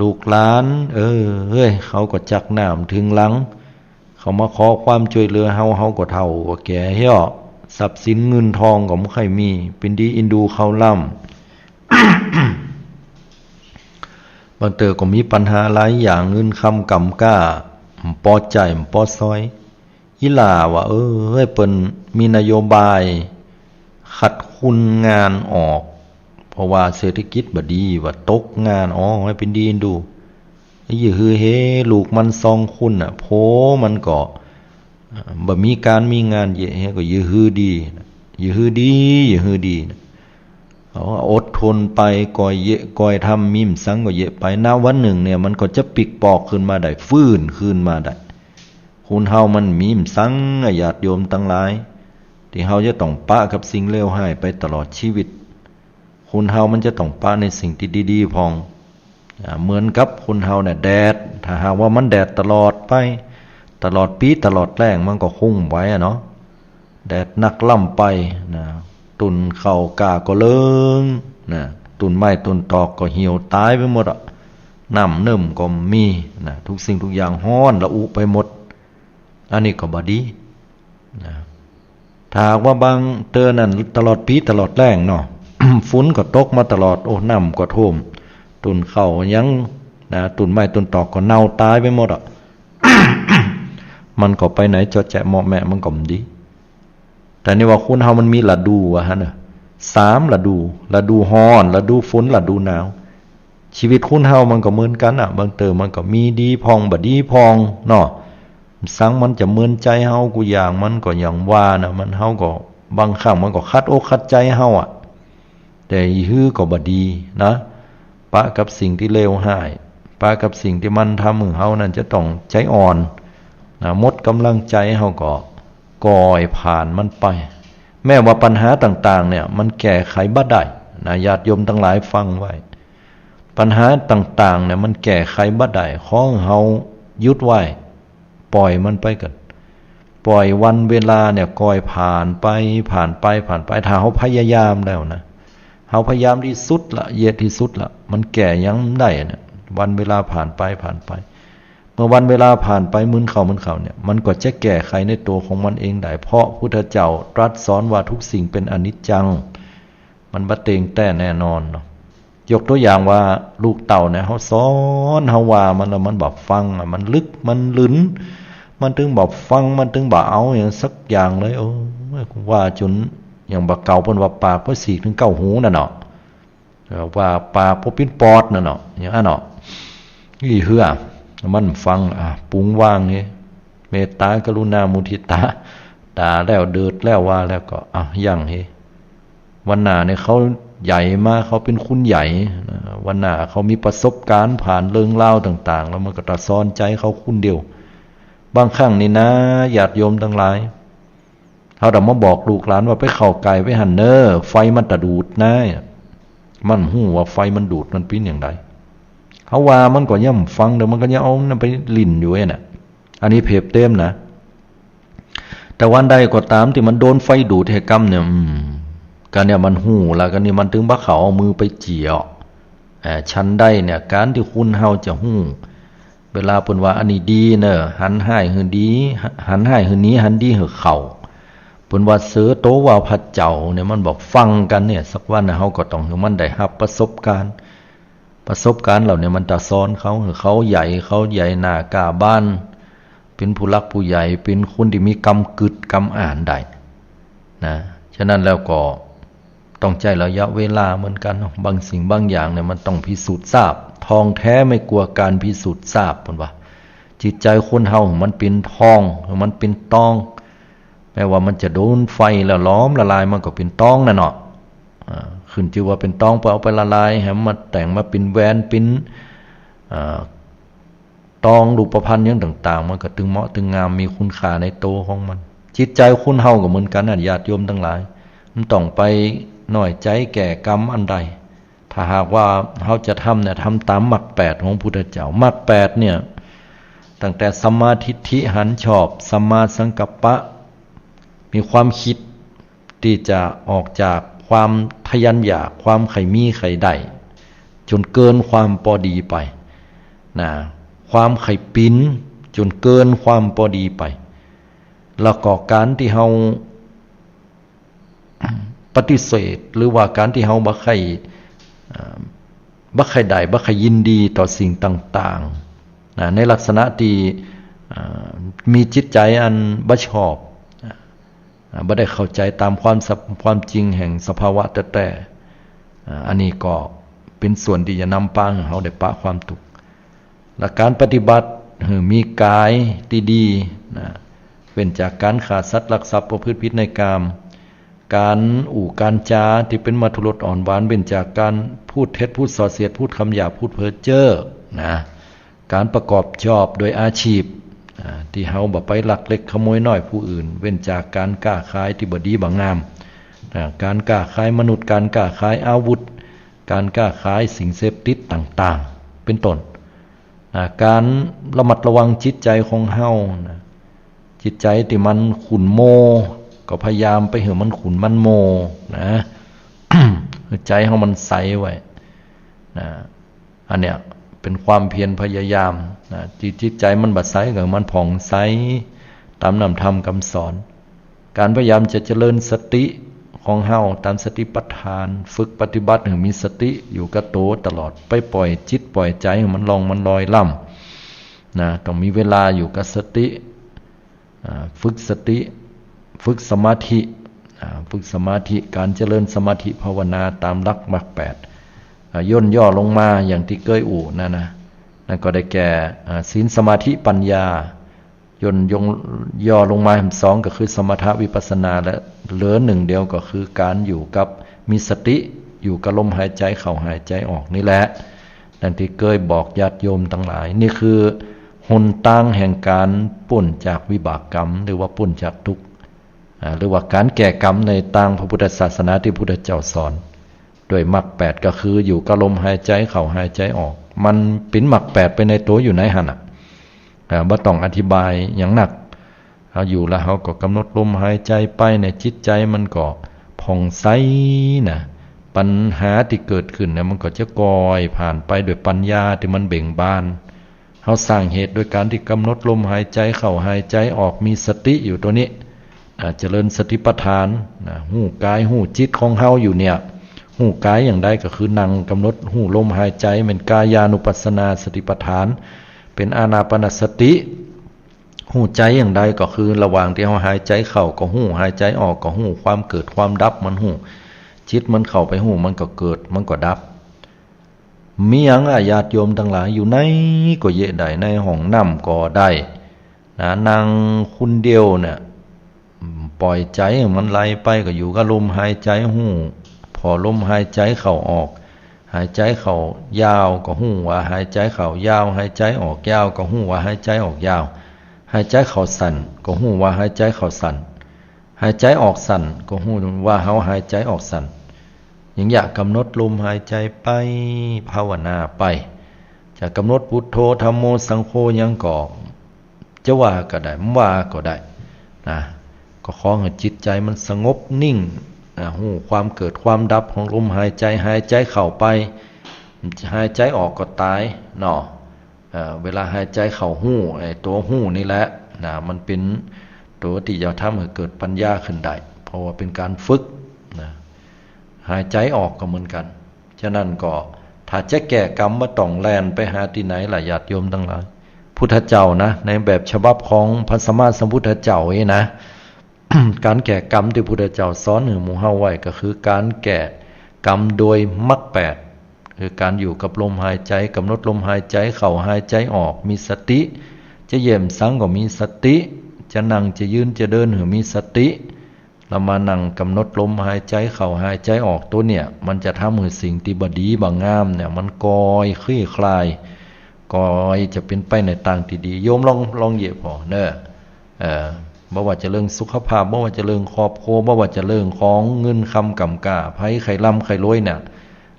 ลูกหลาน เออ เฮ้ย เขาก็จักน้ำเถิงหลัง เขามาขอความจ้วยเหลือเฮา เฮาก็เฒ่าก็แก่เหี่ยว ทรัพย์สินเงินทองก็บ่ค่อยมี เป๋นดีอินดูเขาล้ำ บางเตื้อก็มีปัญหาหลายอย่าง เงินคำก๋ำกล้า บ่ปอใจ๊ บ่ปอสอย อี่หล้าว่า เออ เปิ้นมีนโยบายขัดคนงานออก เพราะว่าเศรษฐกิจบ่ดี ว่าตกงาน อ๋อ หื้อเป๋นดีอินดู อย่าหื้อเฮ ลูกมันสองคนน่ะ ผัวมันก็ เอ่อ บ่มีก๋านมีงาน เยียะเฮก็อย่าหื้อดี อย่าหื้อดี อย่าหื้อดี เขาว่าอดทนไป ก้อยเยียะก้อยทำ มีหยังสังก็เยียะไป ณ วันนึ่งเนี่ย มันก็จะปิ๊กปอกขึ้นมาได้ ฟื้นคืนมาได้ คนเฮามันมีหยังสังอะ ญาติโยมตังหลาย ตี้เฮาจะต้องปะกับสิ่งเลวฮ้ายไปตลอดชีวิต คนเฮามันจะต้องปะในสิ่งตี้ดีๆ พ่อง อ่า เหมือนกับคนเฮาเนี่ย แดด ถ้าหากว่ามันแดดตลอดไป ตลอดปี๋ตลอดแล้ง มันก็คงบ่ไหวอะเนาะ แดดนักล้ำไปนะ ต้นข้าวกล้าก็เลิงนะ ต้นไม้ต้นตอกก็เหี่ยวต๋ายไปหมดอะ น้ำเนิ่มก็บ่มีนะ ทุกสิ่งทุกอย่างฮ้อนระอุไปหมด อันนี้ก็บ่ดีนะ ถ้าหากว่าบางเตื้อนั้นตลอดปี๋ตลอดแล้งเนาะ ฝนก็ตกมาตลอด โอ้ น้ำก็ท่วม ต้นข้าวหยังนะ ต้นไม้ต้นตอกก็เน่าต๋ายไปหมดอะ มันก็ไปไหนเจาะแจะเมาะแมะ มันก็บ่ดี แต่นี่ว่าคนเฮามันมีฤดูว่าหั้นน่ะ สามฤดู ฤดูฮ้อน ฤดูฝน ฤดูหนาว ชีวิตคนเฮามันก็เหมือนกั๋นอะ บางเตื้อมันก็มีดีพ่อง บ่ดีพ่องเนาะ สังมันจะเหมือนใจ๋เฮากู้อย่าง มันก็อย่างว่านะ มัน เฮาก็ บางครั้งมันก็ขัดอกขัดใจ๋เฮาอะ แต่หื้อก็บ่ดีนะ ปะกับสิ่งตี้เลวฮ้าย ปะกับสิ่งตี้มันทำหื้อเฮานั้นจะต้องใจ๋อ่อนนะ หมดก๋ำลังใจ๋ เฮาก็ก้อยผ่านมันไป แม้ว่าปัญหาต่างๆ เนี่ย มันแก้ไขบ่ได้นะ ญาติโยมตังหลายฟังไว้ ปัญหาต่างๆ เนี่ย มันแก้ไขบ่ได้ ขอหื้อเฮาหยุดไว้ ป่อยมันไปก่อน ป่อยวันเวลาเนี่ยก้อยผ่านไป ผ่านไป ผ่านไป ถ้าเฮาพยายามแล้วนะ เฮาพยายามตี้สุดละ เยียะตี้สุดละ มันแก้หยังบ่ได้นะ วันเวลาผ่านไป ผ่านไป เมื่อวันเวลาผ่านไป หมื่นเข้า หมื่นเข้าเนี่ย มันก็จะแก้ไขในตั๋วของมันเองได้ เพราะพุทธเจ้าตรัสสอนว่าทุกสิ่งเป็นอนิจจัง มันบ่เต็งแต๊แน่นอนเนาะ ยกตั๋วอย่างว่าลูกเต้าเนี่ย เฮาสอน เฮาว่ามันแล้วมันบ่ฟังอะ มันลึก มันหลึน มันตึงบ่ฟัง มันตึงบ่เอาหยังสักอย่างเลย โอ้ย ว่าจ๋นอย่างบ่าเก่าเปิ้นว่าปากบ่ฉีกเถิงเก้าหูนั่นเนาะ เอ่อ ว่าปากบ่ปิดปอดนั่นเนาะ อย่างอั้นเนาะ อี้เฮือ มันฟัง อ่ะ ปรุงวางเฮ เมตตากรุณามุทิตา ด่าแล้วเดิดแล้วว่าแล้วก็ อ่ะ ยั้งเฮ วันหน้าเนี่ยเขาใหญ่มา เขาเป๋นคนใหญ่นะ วันหน้าเขามีประสบการณ์ผ่านเรื่องราวต่างๆ แล้วมันก็ตะซอนใจ๋เขาคนเดียว บางครั้งนี่นะ ญาติโยมตังหลาย เฮาต้องมาบอกลูกหลานว่าไปเข้าใก้ไปหั้นเน่อ ไฟมันตะดูดนะ มันฮู้ว่าไฟมันดูดมันเป๋นอย่างใด เฮาว่ามันก็ยังบ่ฟังเน่อ มันก็ยังเอานั่นไปหลิ้นอยู่นั่นน่ะ อันนี้เปรียบเตียมนะ แต่วันใดก็ต๋ามตี้มันโดนไฟดูดแฮกำเนี่ย อืม กะเนี่ยมันฮู้ละ กะนี่มันตึงบ่เข้าเอามือไปเจียะ เอ่อ ฉันใดเนี่ย ก๋านตี้คนเฮาจะฮู้ เวลาเปิ้นว่าอันนี้ดีเน่อ หันฮ้ายหื้อดี หันฮ้ายหื้อหนี หันดีหื้อเข้า เปิ้นว่าเสือโตว่าพระเจ้าเนี่ย มันบ่ฟังกั๋นเนี่ย สักวันน่ะเฮาก็ต้องหื้อมันได้ฮับประสบการณ์ ประสบการณ์เหล่านี้มันตะซอนเขา หื้อเขาใหญ่ เขาใหญ่หน้ากล้าบาน เป๋นผู้หลักผู้ใหญ่ เป๋นคนตี้มีกำกึ๊ดกำอ่านได้นะ ฉะนั้นแล้วก็ต้องใจ๊ระยะเวลาเหมือนกั๋นเนาะ บางสิ่งบางอย่างเนี่ยมันต้องพิสูจน์ทราบ ทองแท้ไม่กลัวการพิสูจน์ทราบ เปิ้นว่า จิตใจ๋คนเฮามันเป๋นทอง มันเป๋นตอง แม้ว่ามันจะโดนไฟแล้วหลอมละลาย มันก็เป๋นตองนั่นเนาะ อ่า ขึ้นจื้อว่าเป๋นตอง ไปเอาไปละลาย หื้อมาแต่งมาเป๋นแหวน เป๋น อ่า ตองรูปพรรณหยังต่างๆ มันก็ตึงเหมาะตึงงาม มีคุณค่าในตั๋วของมัน จิตใจ๋คนเฮาก็เหมือนกั๋นน่ะ ญาติโยมตังหลาย มันต้องไป น้อยใจ๋แก่กรรมอันใด ถ้าหากว่าเฮาจะทำเนี่ย ทำต๋ามมรรคแปดของพุทธเจ้า มรรคแปดเนี่ย ตั้งแต่สัมมาทิฏฐิ หันชอบ สัมมาสังกัปปะ มีความกึ๊ดตี้จะออกจากความทะยานอยาก ความใค่มีใค่ได้ จ๋นเกินความปอดีไป นะ ความใค่เป๋นจ๋นเกินความปอดีไป แล้วก็ก๋านตี้เฮา ปฏิเสธ หรือว่าก๋านตี้เฮาบ่ใค่ เอ่อ บ่ใค่ได้ บ่ใค่ยินดีต่อสิ่งต่างๆ นะ ในลักษณะตี้ เอ่อ มีจิตใจ๋อันบ่ชอบ อ่า บ่ได้เข้าใจ๋ต๋ามความสับ- ความจริงแห่งสภาวะแต๊ๆ อ่า อันนี้ก็เป๋นส่วนตี้จะนำปาหื้อเฮาได้ปะความตุ๊กข์ และก๋านปฏิบัติหื้อมีก๋ายตี้ดี นะ เว้นจากก๋านฆ่าสัตว์ ลักทรัพย์ ประพฤติผิดในกาม ก๋านอู้ก๋านจาตี้เป๋นมัทธุรสอ่อนหวาน เว้นจากก๋านพูดเท็จ พูดส่อเสียด พูดกำหยาบ พูดเพ้อเจ้อ นะ ก๋านประกอบชอบโดยอาชีพ อ่า ตี้เฮาบ่ไปลักเล็กขโมยน้อยผู้อื่น เว้นจากก๋านก๊าขายตี้บ่ดีบ่งาม อ่า ก๋านก๊าขายมนุษย์ ก๋านก๊าขายอาวุธ ก๋านก๊าขายสิ่งเสพติดต่างๆ เป๋นต้น อ่า ก๋านระมัดระวังจิตใจ๋ของเฮา นะ จิตใจ๋ตี้มันขุ่นมัว ก็พยายามไปหื้อมันขุ่นมันมัว นะ หื้อใจ๋เฮามันใสไว้ นะ อันเนี้ยเป๋นความเพียรพยายาม นะ จิต- จิตใจ๋มันบ่ใสก็หื้อมันผ่องใส ต๋ามนำธรรมกำสอน ก๋านพยายามจะเจริญสติของเฮาต๋ามสติปัฏฐาน ฝึกปฏิบัติหื้อมีสติอยู่กับตั๋วตลอด ไปป่อยจิตป่อยใจ๋หื้อมันล่องมันลอยล่ำ นะ ต้องมีเวลาอยู่กับสติ อ่า ฝึกสติ ฝึกสมาธิ อ่า ฝึกสมาธิ ก๋านเจริญสมาธิภาวนาต๋ามหลักมรรคแปด อ่า ย่นย่อลงมาอย่างตี้เกยอู้นั่นนะ นั่นก็ได้แก่ อ่า ศีล สมาธิ ปัญญา ย่นยง- ย่อลงมาสองก็คือสมถะวิปัสสนา และเหลือหนึ่งเดียวก็คือก๋านอยู่กับ มีสติ อยู่กับลมหายใจ๋เข้าหายใจ๋ออกนี่แหละ ดังตี้เกยบอกญาติโยมตังหลาย นี่คือหนตางแห่งก๋านป๊นจากวิบากกรรม หรือว่าป๊นจากตุ๊กข์ อ่า หรือว่าก๋านแก้กรรมในตางพระพุทธศาสนาตี้พุทธเจ้าสอน โดยมรรคแปดก็คืออยู่กับลมหายใจ๋เข้าหายใจ๋ออก มันเป๋นมรรคแปดไปในตั๋วอยู่ในหั้นน่ะ อ่า บ่ต้องอธิบายหยังนัก เฮาอยู่แล้วเฮาก็กำหนดลมหายใจ๋ไปเนี่ย จิตใจ๋มันก็ผ่องใสนะ ปัญหาตี้เกิดขึ้นเนี่ยมันก็จะก่อยผ่านไปโดยปัญญาตี้มันเบ่งบาน เฮาสร้างเหตุโดยก๋านตี้กำหนดลมหายใจ๋เข้าหายใจ๋ออก มีสติอยู่ตั๋วนี้ อ่า เจริญสติปัฏฐานนะ ฮู้ก๋ายฮู้จิตของเฮาอยู่เนี่ย ฮู้ก๋ายอย่างใดก็คือนั่งกำหนดฮู้ลมหายใจ๋ เป๋นกายานุปัสสนาสติปัฏฐาน เป๋นอานาปานสติ ฮู้ใจ๋อย่างใดก็คือระหว่างตี้เฮาหายใจ๋เข้าก็ฮู้ หายใจ๋ออกก็ฮู้ ความเกิดความดับมันฮู้ จิตมันเข้าไปฮู้ มันก็เกิด มันก็ดับ มีหยังอะ ญาติโยมตังหลาย อยู่ไหนก็เยียะได้ ในห้องน้ำก็ได้ นะ นั่งคนเดียวเนี่ย อืม ป่อยใจ๋หื้อมันไหลไป ก็อยู่กับลมหายใจ๋ ฮู้ผ่อลมหายใจ๋เข้าออก หายใจ๋เข้ายาวก็ฮู้ว่าหายใจ๋เข้ายาว หายใจ๋ออกยาวก็ฮู้ว่าหายใจ๋ออกยาว หายใจ๋เข้าสั้นก็ฮู้ว่าหายใจ๋เข้าสั้น หายใจ๋ออกสั้นก็ฮู้ว่าเฮาหายใจ๋ออกสั้น อย่างเยียะกำหนดลมหายใจ๋ไป ภาวนาไป จะกำหนดพุทโธ ธัมโม สังโฆ หยังก็ จะว่าก็ได้ บ่ว่าก็ได้ นะ ก็ขอหื้อจิตใจ๋มันสงบนิ่ง นะ ฮู้ความเกิดความดับของลมหายใจ๋ หายใจ๋เข้าไป หายใจ๋ออกก็ต๋าย เนาะ เอ่อ เวลาหายใจ๋เข้าฮู้ ไอ้ตั๋วฮู้นี่แหละ นะ มันเป๋นตั๋วตี้จะทำหื้อเกิดปัญญาขึ้นได้ เพราะว่าเป๋นก๋านฝึก นะ หายใจ๋ออกก็เหมือนกั๋น ฉะนั้นก็ถ้าจะแก้กรรมบ่ต้องแล่นไปหาตี้ไหนล่ะ ญาติโยมตังหลาย พุทธเจ้านะ ในแบบฉบับของพระสัมมาสัมพุทธเจ้าเองนะ ก๋านแก้กรรมตี้พุทธเจ้าสอนหื้อหมู่เฮาไว้ก็คือก๋านแก้กรรมโดยมรรคแปด คือก๋านอยู่กับลมหายใจ๋ กำหนดลมหายใจ๋เข้าหายใจ๋ออก มีสติ จะเยี่ยมสังก็มีสติ จะนั่งจะยืนจะเดินหื้อมีสติ แล้วมานั่งกำหนดลมหายใจ๋เข้าหายใจ๋ออก ตั๋วเนี่ยมันจะทำหื้อสิ่งตี้บ่ดีบ่งามเนี่ยมันก่อยคลี่คลาย ก่อยจะเป๋นไปในตางตี้ดี โยมลอง ลองเยียะผ่อเน่อ เอ่อ บ่ว่าจะเรื่องสุขภาพ บ่ว่าจะเรื่องครอบครัว บ่ว่าจะเรื่องของเงินคำก๋ำก้า ใผใค่ร่ำใค่รวยเนี่ย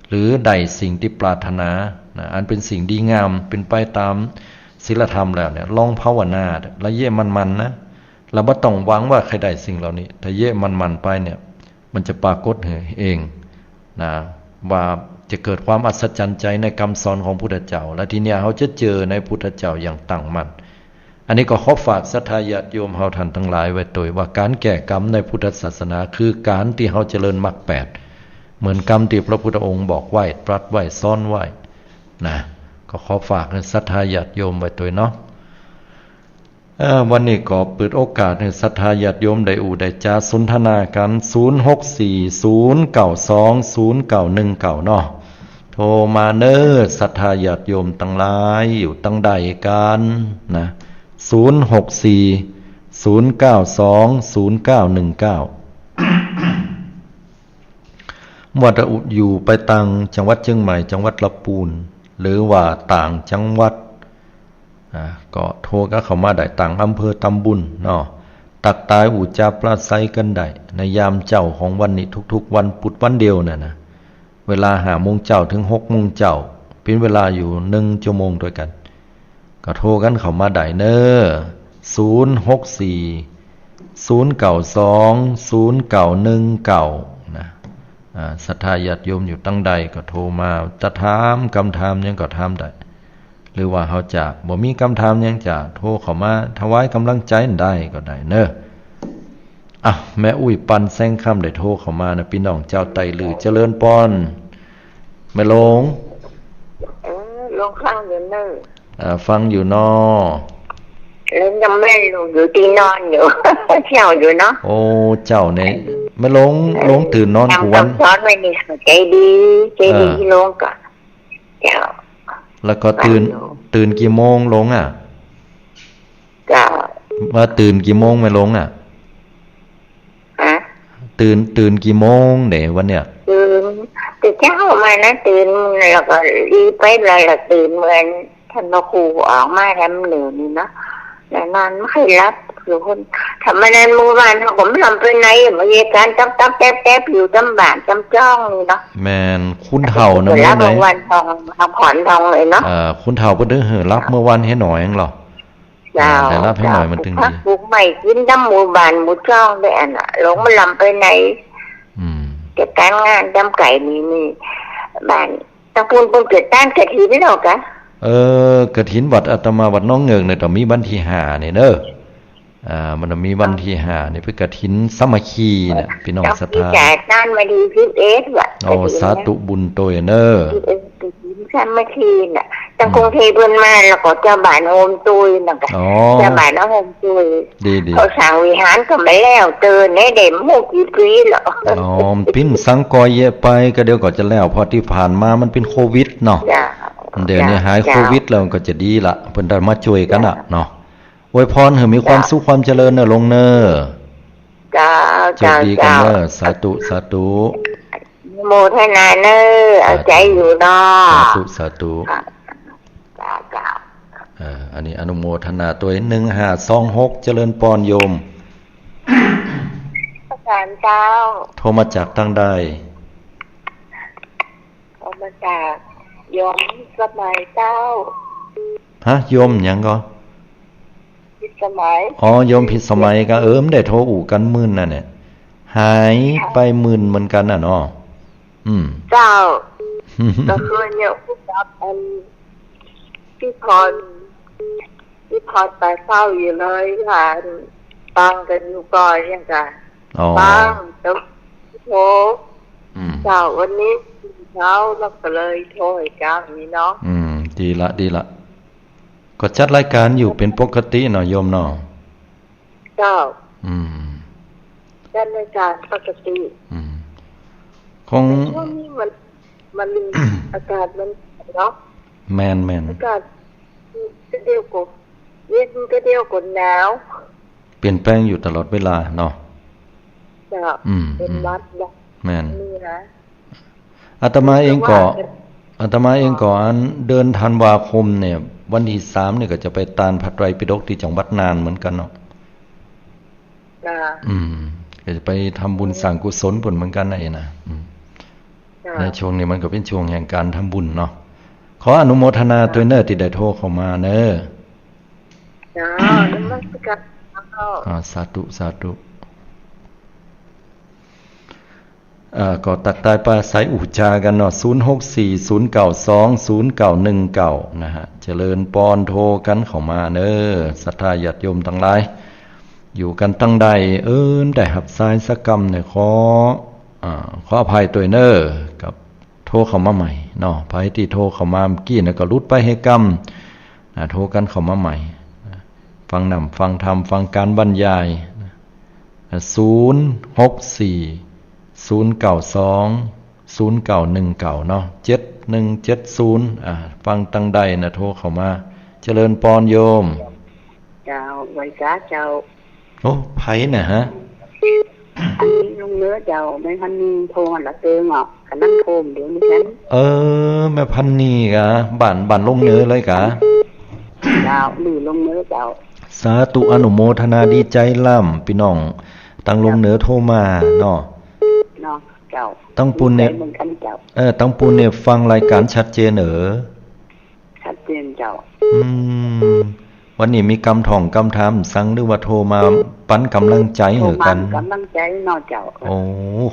หรือได้สิ่งตี้ปรารถนานะ อันเป๋นสิ่งดีงาม เป๋นไปต๋ามศีลธรรมแล้วเนี่ย ลองภาวนา ระเยะหมั่นๆ นะ แล้วบ่ต้องหวังว่าใค่ได้สิ่งเหล่านี้ ถ้าเยะหมั่นๆ ไปเนี่ย มันจะปรากฏหื้อเองนะ ว่าจะเกิดความอัศจรรย์ใจ๋ในกำสอนของพุทธเจ้า และทีเนี้ยเฮาจะเจอในพุทธเจ้าอย่างตั้งมั่น อันนี้ก็ขอฝากศรัทธาญาติโยมเฮาท่านตังหลายไว้ตวย ว่าก๋านแก้กรรมในพุทธศาสนาคือก๋านตี้เฮาเจริญมรรคแปด เหมือนกำตี้พระพุทธองค์บอกไว้ ตรัสไว้ สอนไว้นะ ก็ขอฝากหื้อศรัทธาญาติโยมไว้ตวยเนาะ เอ่อ วันนี้ก็เปิดโอกาสหื้อศรัทธาญาติโยมได้อู้ได้จ๋าสนทนากั๋น ศูนย์ หก สี่ ศูนย์ เก้า สอง ศูนย์ เก้า หนึ่ง เก้า เนาะ โทรมาเน่อ ศรัทธาญาติโยมตังหลาย อยู่ตังใดกั๋นนะ ศูนย์ หก สี่ ศูนย์ เก้า สอง ศูนย์ เก้า หนึ่ง เก้า บ่ว่าจะอยู่ไปตางจังหวัดเจียงใหม่ จังหวัดลำปูน หรือว่าต่างจังหวัด อ่า ก็โทรกั๋นเข้ามาได้ ต่างอำเภอตำบลเนาะ ตักตายอู้จ๋าปราศรัยกั๋นได้ ในยามเจ๊าของวันนี้ ทุกๆ วันปุธวันเดียวเนี่ยนะ เวลาห้าโมงเจ๊าเถิงหกโมงเจ๊า เป๋นเวลาอยู่หนึ่งชั่วโมงตวยกั๋น ก็โทรกั๋นเข้ามาได้เน่อ ศูนย์ หก สี่ ศูนย์ เก้า สอง ศูนย์ เก้า หนึ่ง เก้า นะ อ่า ศรัทธาญาติโยมอยู่ตังใดก็โทรมา จะถามกำถามหยังก็ถามได้ หรือว่าเฮาจะบ่มีกำถามหยังจะโทรเข้ามาถวายก๋ำลังใจ๋ได้ก็ได้เน่อ อ่ะ แม่อุ๊ยปันแสงคำได้โทรเข้ามานะ ปี้น้องเจ้าไตลือ เจริญปอน แม่หลวง เออ หลวงฟังอยู่เน่อ อ่า ฟังอยู่เนาะ แล้วยังแม่หลวงอยู่ตี้นอนอยู่ เจ้าอยู่เนาะ โอ้ เจ้าเนี่ย แม่หลวง หลวงตื่นนอนกู้วัน ต๋ามกำสอนไว้นี่เข้าใจ๋ดี ใจ๋ดี เออ หลวงก็ เจ้า แล้วก็ตื่น ตื่นกี่โมงหลวงอะ เจ้า ว่าตื่นกี่โมงแม่หลวงอะ ฮะ ตื่น ตื่นกี่โมงเดี่ยววันเนี้ย ตื่น ตื่นเจ๊ามานะ ตื่นแล้วก็รีบไปเลยละ ตื่นเหมือนต้านพระครูออกมาแถมเหนือนี่เนาะ แล้วนอนไม่ค่อยหลับ คือคน ถ้าบ่านั้นเมื่อวานเฮาก็บ่ลำไปไหน มาเฮ็ดก๋านตับๆ แต๊บๆ อยู่ต๋ามบ้านต๋ามจ้องนี่เนาะ แม่น คนเฒ่านะ หลับเมื่อวันทอง พักผ่อนทองเลยเนาะ เอ่อ คนเฒ่าเปิ้นเถิงหื้อหลับเมื่อวันหื้อหน่อยเองเหรอ เจ้า อ่า ได้หลับหื้อหน่อยมันเถิงดี ปลูกผักปลูกไม้กิ๋นต๋ามหมู่บ้านหมู่จ้องได้อันน่ะ หลวงบ่ลำไปไหน อืม เฮ็ดก๋านงานต๋ามไก่นี่ นี่ บ้าน ตางปูนเปิ้นเกิดต้านกฐินแล้วกะ เออ กฐินวัดอาตมาวัดหนองเงิงเนี่ย ต้องมีวันตี้ห้านี่เน่อ อ่า มันต้องมีวันตี้ห้านี่ เปิ้นกฐินสามัคคีน่ะ ปี้น้องศรัทธา ต้องมีจ่ายต้านวันตี้สิบเอ็ดว่ะ โอ้ กฐินน่ะ สาธุบุญตวยเน่อ สิบเอ็ดกฐินสามัคคีน่ะ ตางกรุงเทพฯเปิ้นมาแล้วก็เจ้าบ้านโฮมตวยน่ะกะ อ๋อ เจ้าบ้านเอาโฮมตวย ดีๆ เขาสร้างวิหารก็บ่แล้วเติ่น ได้บ่ฮู้กี่ปีแล้ว อ๋อ ปิ้นสังกอยเยอะไป ก็เดี๋ยวก็จะแล้ว เพราะตี้ผ่านมามันเป๋นโควิดเนาะ เจ้า เดี๋ยวนี้หายโควิดแล้วก็จะดีละ เปิ้นได้มาจ้วยกั๋นน่ะเนาะ อวยพรหื้อมีความสุขความเจริญเน่อหลวงเน่อ เจ้า โชคดีกั๋นเน่อ เจ้า สาธุ สาธุ อนุโมทนาเน่อ เอาใจ๋อยู่เนาะ สาธุ สาธุ เจ้า เจ้า เจ้า เอ่อ อันนี้อนุโมทนาตวย หนึ่งห้าสองหก เจริญปอนโยม อาจารย์เจ้า โทรมาจากตางใด โทรมาจากโยมพิสมัยเจ้า ฮะ โยมหยังก่อ พิสมัย อ๋อ โยมพิสมัยก็ เออ บ่ได้โทรอู้กั๋นมื้อนั้นเนี่ย หายไปมื้อเหมือนกั๋นน่ะเนาะ อืม เจ้า ก็คือเนี่ยอู้กับอัน พี่พร พี่พรตาเศร้าอยู่เลยค่ะ ฟังกั๋นอยู่ก่อนเนี่ยค่ะ อ๋อ ฟัง เดี๋ยวโทร อืม เจ้า วันนี้เช้าแล้วก็เลยโทรหาเจ้านี่เนาะ อืม ดีละ ดีละ ก็จัดรายการอยู่เป๋นปกติเนาะโยมเนาะ เจ้า อืม จัดรายการปกติ อืม ของ แต่ช่วงนี้มัน มัน อากาศมันเนาะ แม่นๆ อากาศก็เดี๋ยวก็เย็นก็เดี๋ยวก็หนาว เปลี่ยนแปลงอยู่ตลอดเวลาเนาะ เจ้า อืม เป็นหวัดเนาะ แม่น นี่นะ อาตมาเองก็ อาตมาเองก็อันเดือนธันวาคมเนี่ย วันตี้สามเนี่ยก็จะไปตานพระไตรปิฎกตี้จังหวัดน่านเหมือนกั๋นเนาะ ค่ะ อืม ก็จะไปทำบุญสร้างกุศลปุ้นเหมือนกั๋นนะเอ๋นะ อืม ค่ะ ในช่วงนี้มันก็เป๋นช่วงแห่งก๋านทำบุญเนาะ ขออนุโมทนาตวยเน่อ ตี้ได้โทรเข้ามาเน่อ เจ้า นมัสก๋านเจ้า อ่า สาธุ สาธุ เอ่อ ก็ตั๊กตายปราศรัยอู้จ๋ากั๋นเนาะ ศูนย์หกสี่ ศูนย์เก้าสอง ศูนย์เก้าหนึ่งเก้า นะฮะ เจริญปอน โทรกั๋นเข้ามาเน่อ ศรัทธาญาติโยมตังหลาย อยู่กั๋นตังใด เอิ้นได้ฮับสายสักกำเนี่ย ขอ อ่า ขออภัยตวยเน่อ กับโทรเข้ามาใหม่เนาะ ใผตี้โทรเข้ามาเมื่อกี้เนี่ยก็หลุดไปหื้อกำ อ่า โทรกั๋นเข้ามาใหม่ ฟังน้ำฟังธรรม ฟังก๋านบรรยาย ศูนย์หกสี่ ศูนย์เก้าสอง ศูนย์เก้าหนึ่งเก้า เนาะ เจ็ดหนึ่งเจ็ดศูนย์ อ่า ฟังตังใดนะ โทรเข้ามา เจริญปอนโยม เจ้า ไหว้สาเจ้า โอ้ ใผน่ะฮะ อันนี้ลงเหนือเจ้า แม่พันนีโทรมาละเติงอ่ะ กั๋นนั่งโทรเดี๋ยวนี้ฉัน เออ แม่พันนีก๋า บ้าน บ้านลงเหนือเลยก๋า เจ้า ลือลงเหนือเจ้า สาธุ อนุโมทนาดีใจ๋ล้ำ ปี้น้องตังลงเหนือโทรมาเนาะ เนาะเจ้า ตังปูนเนี่ย ดีใจ๋เหมือนกั๋นเจ้า เออ ตังปูนเนี่ยฟังรายก๋านชัดเจนเอ๋อ ชัดเจนเจ้า อืม วันนี้มีกำถ่องกำถามสัง หรือว่าโทรมาปั๋นก๋ำลังใจ๋หื้อกั๋น โทรมาก๋ำลังใจ๋เนาะเจ้า โอ้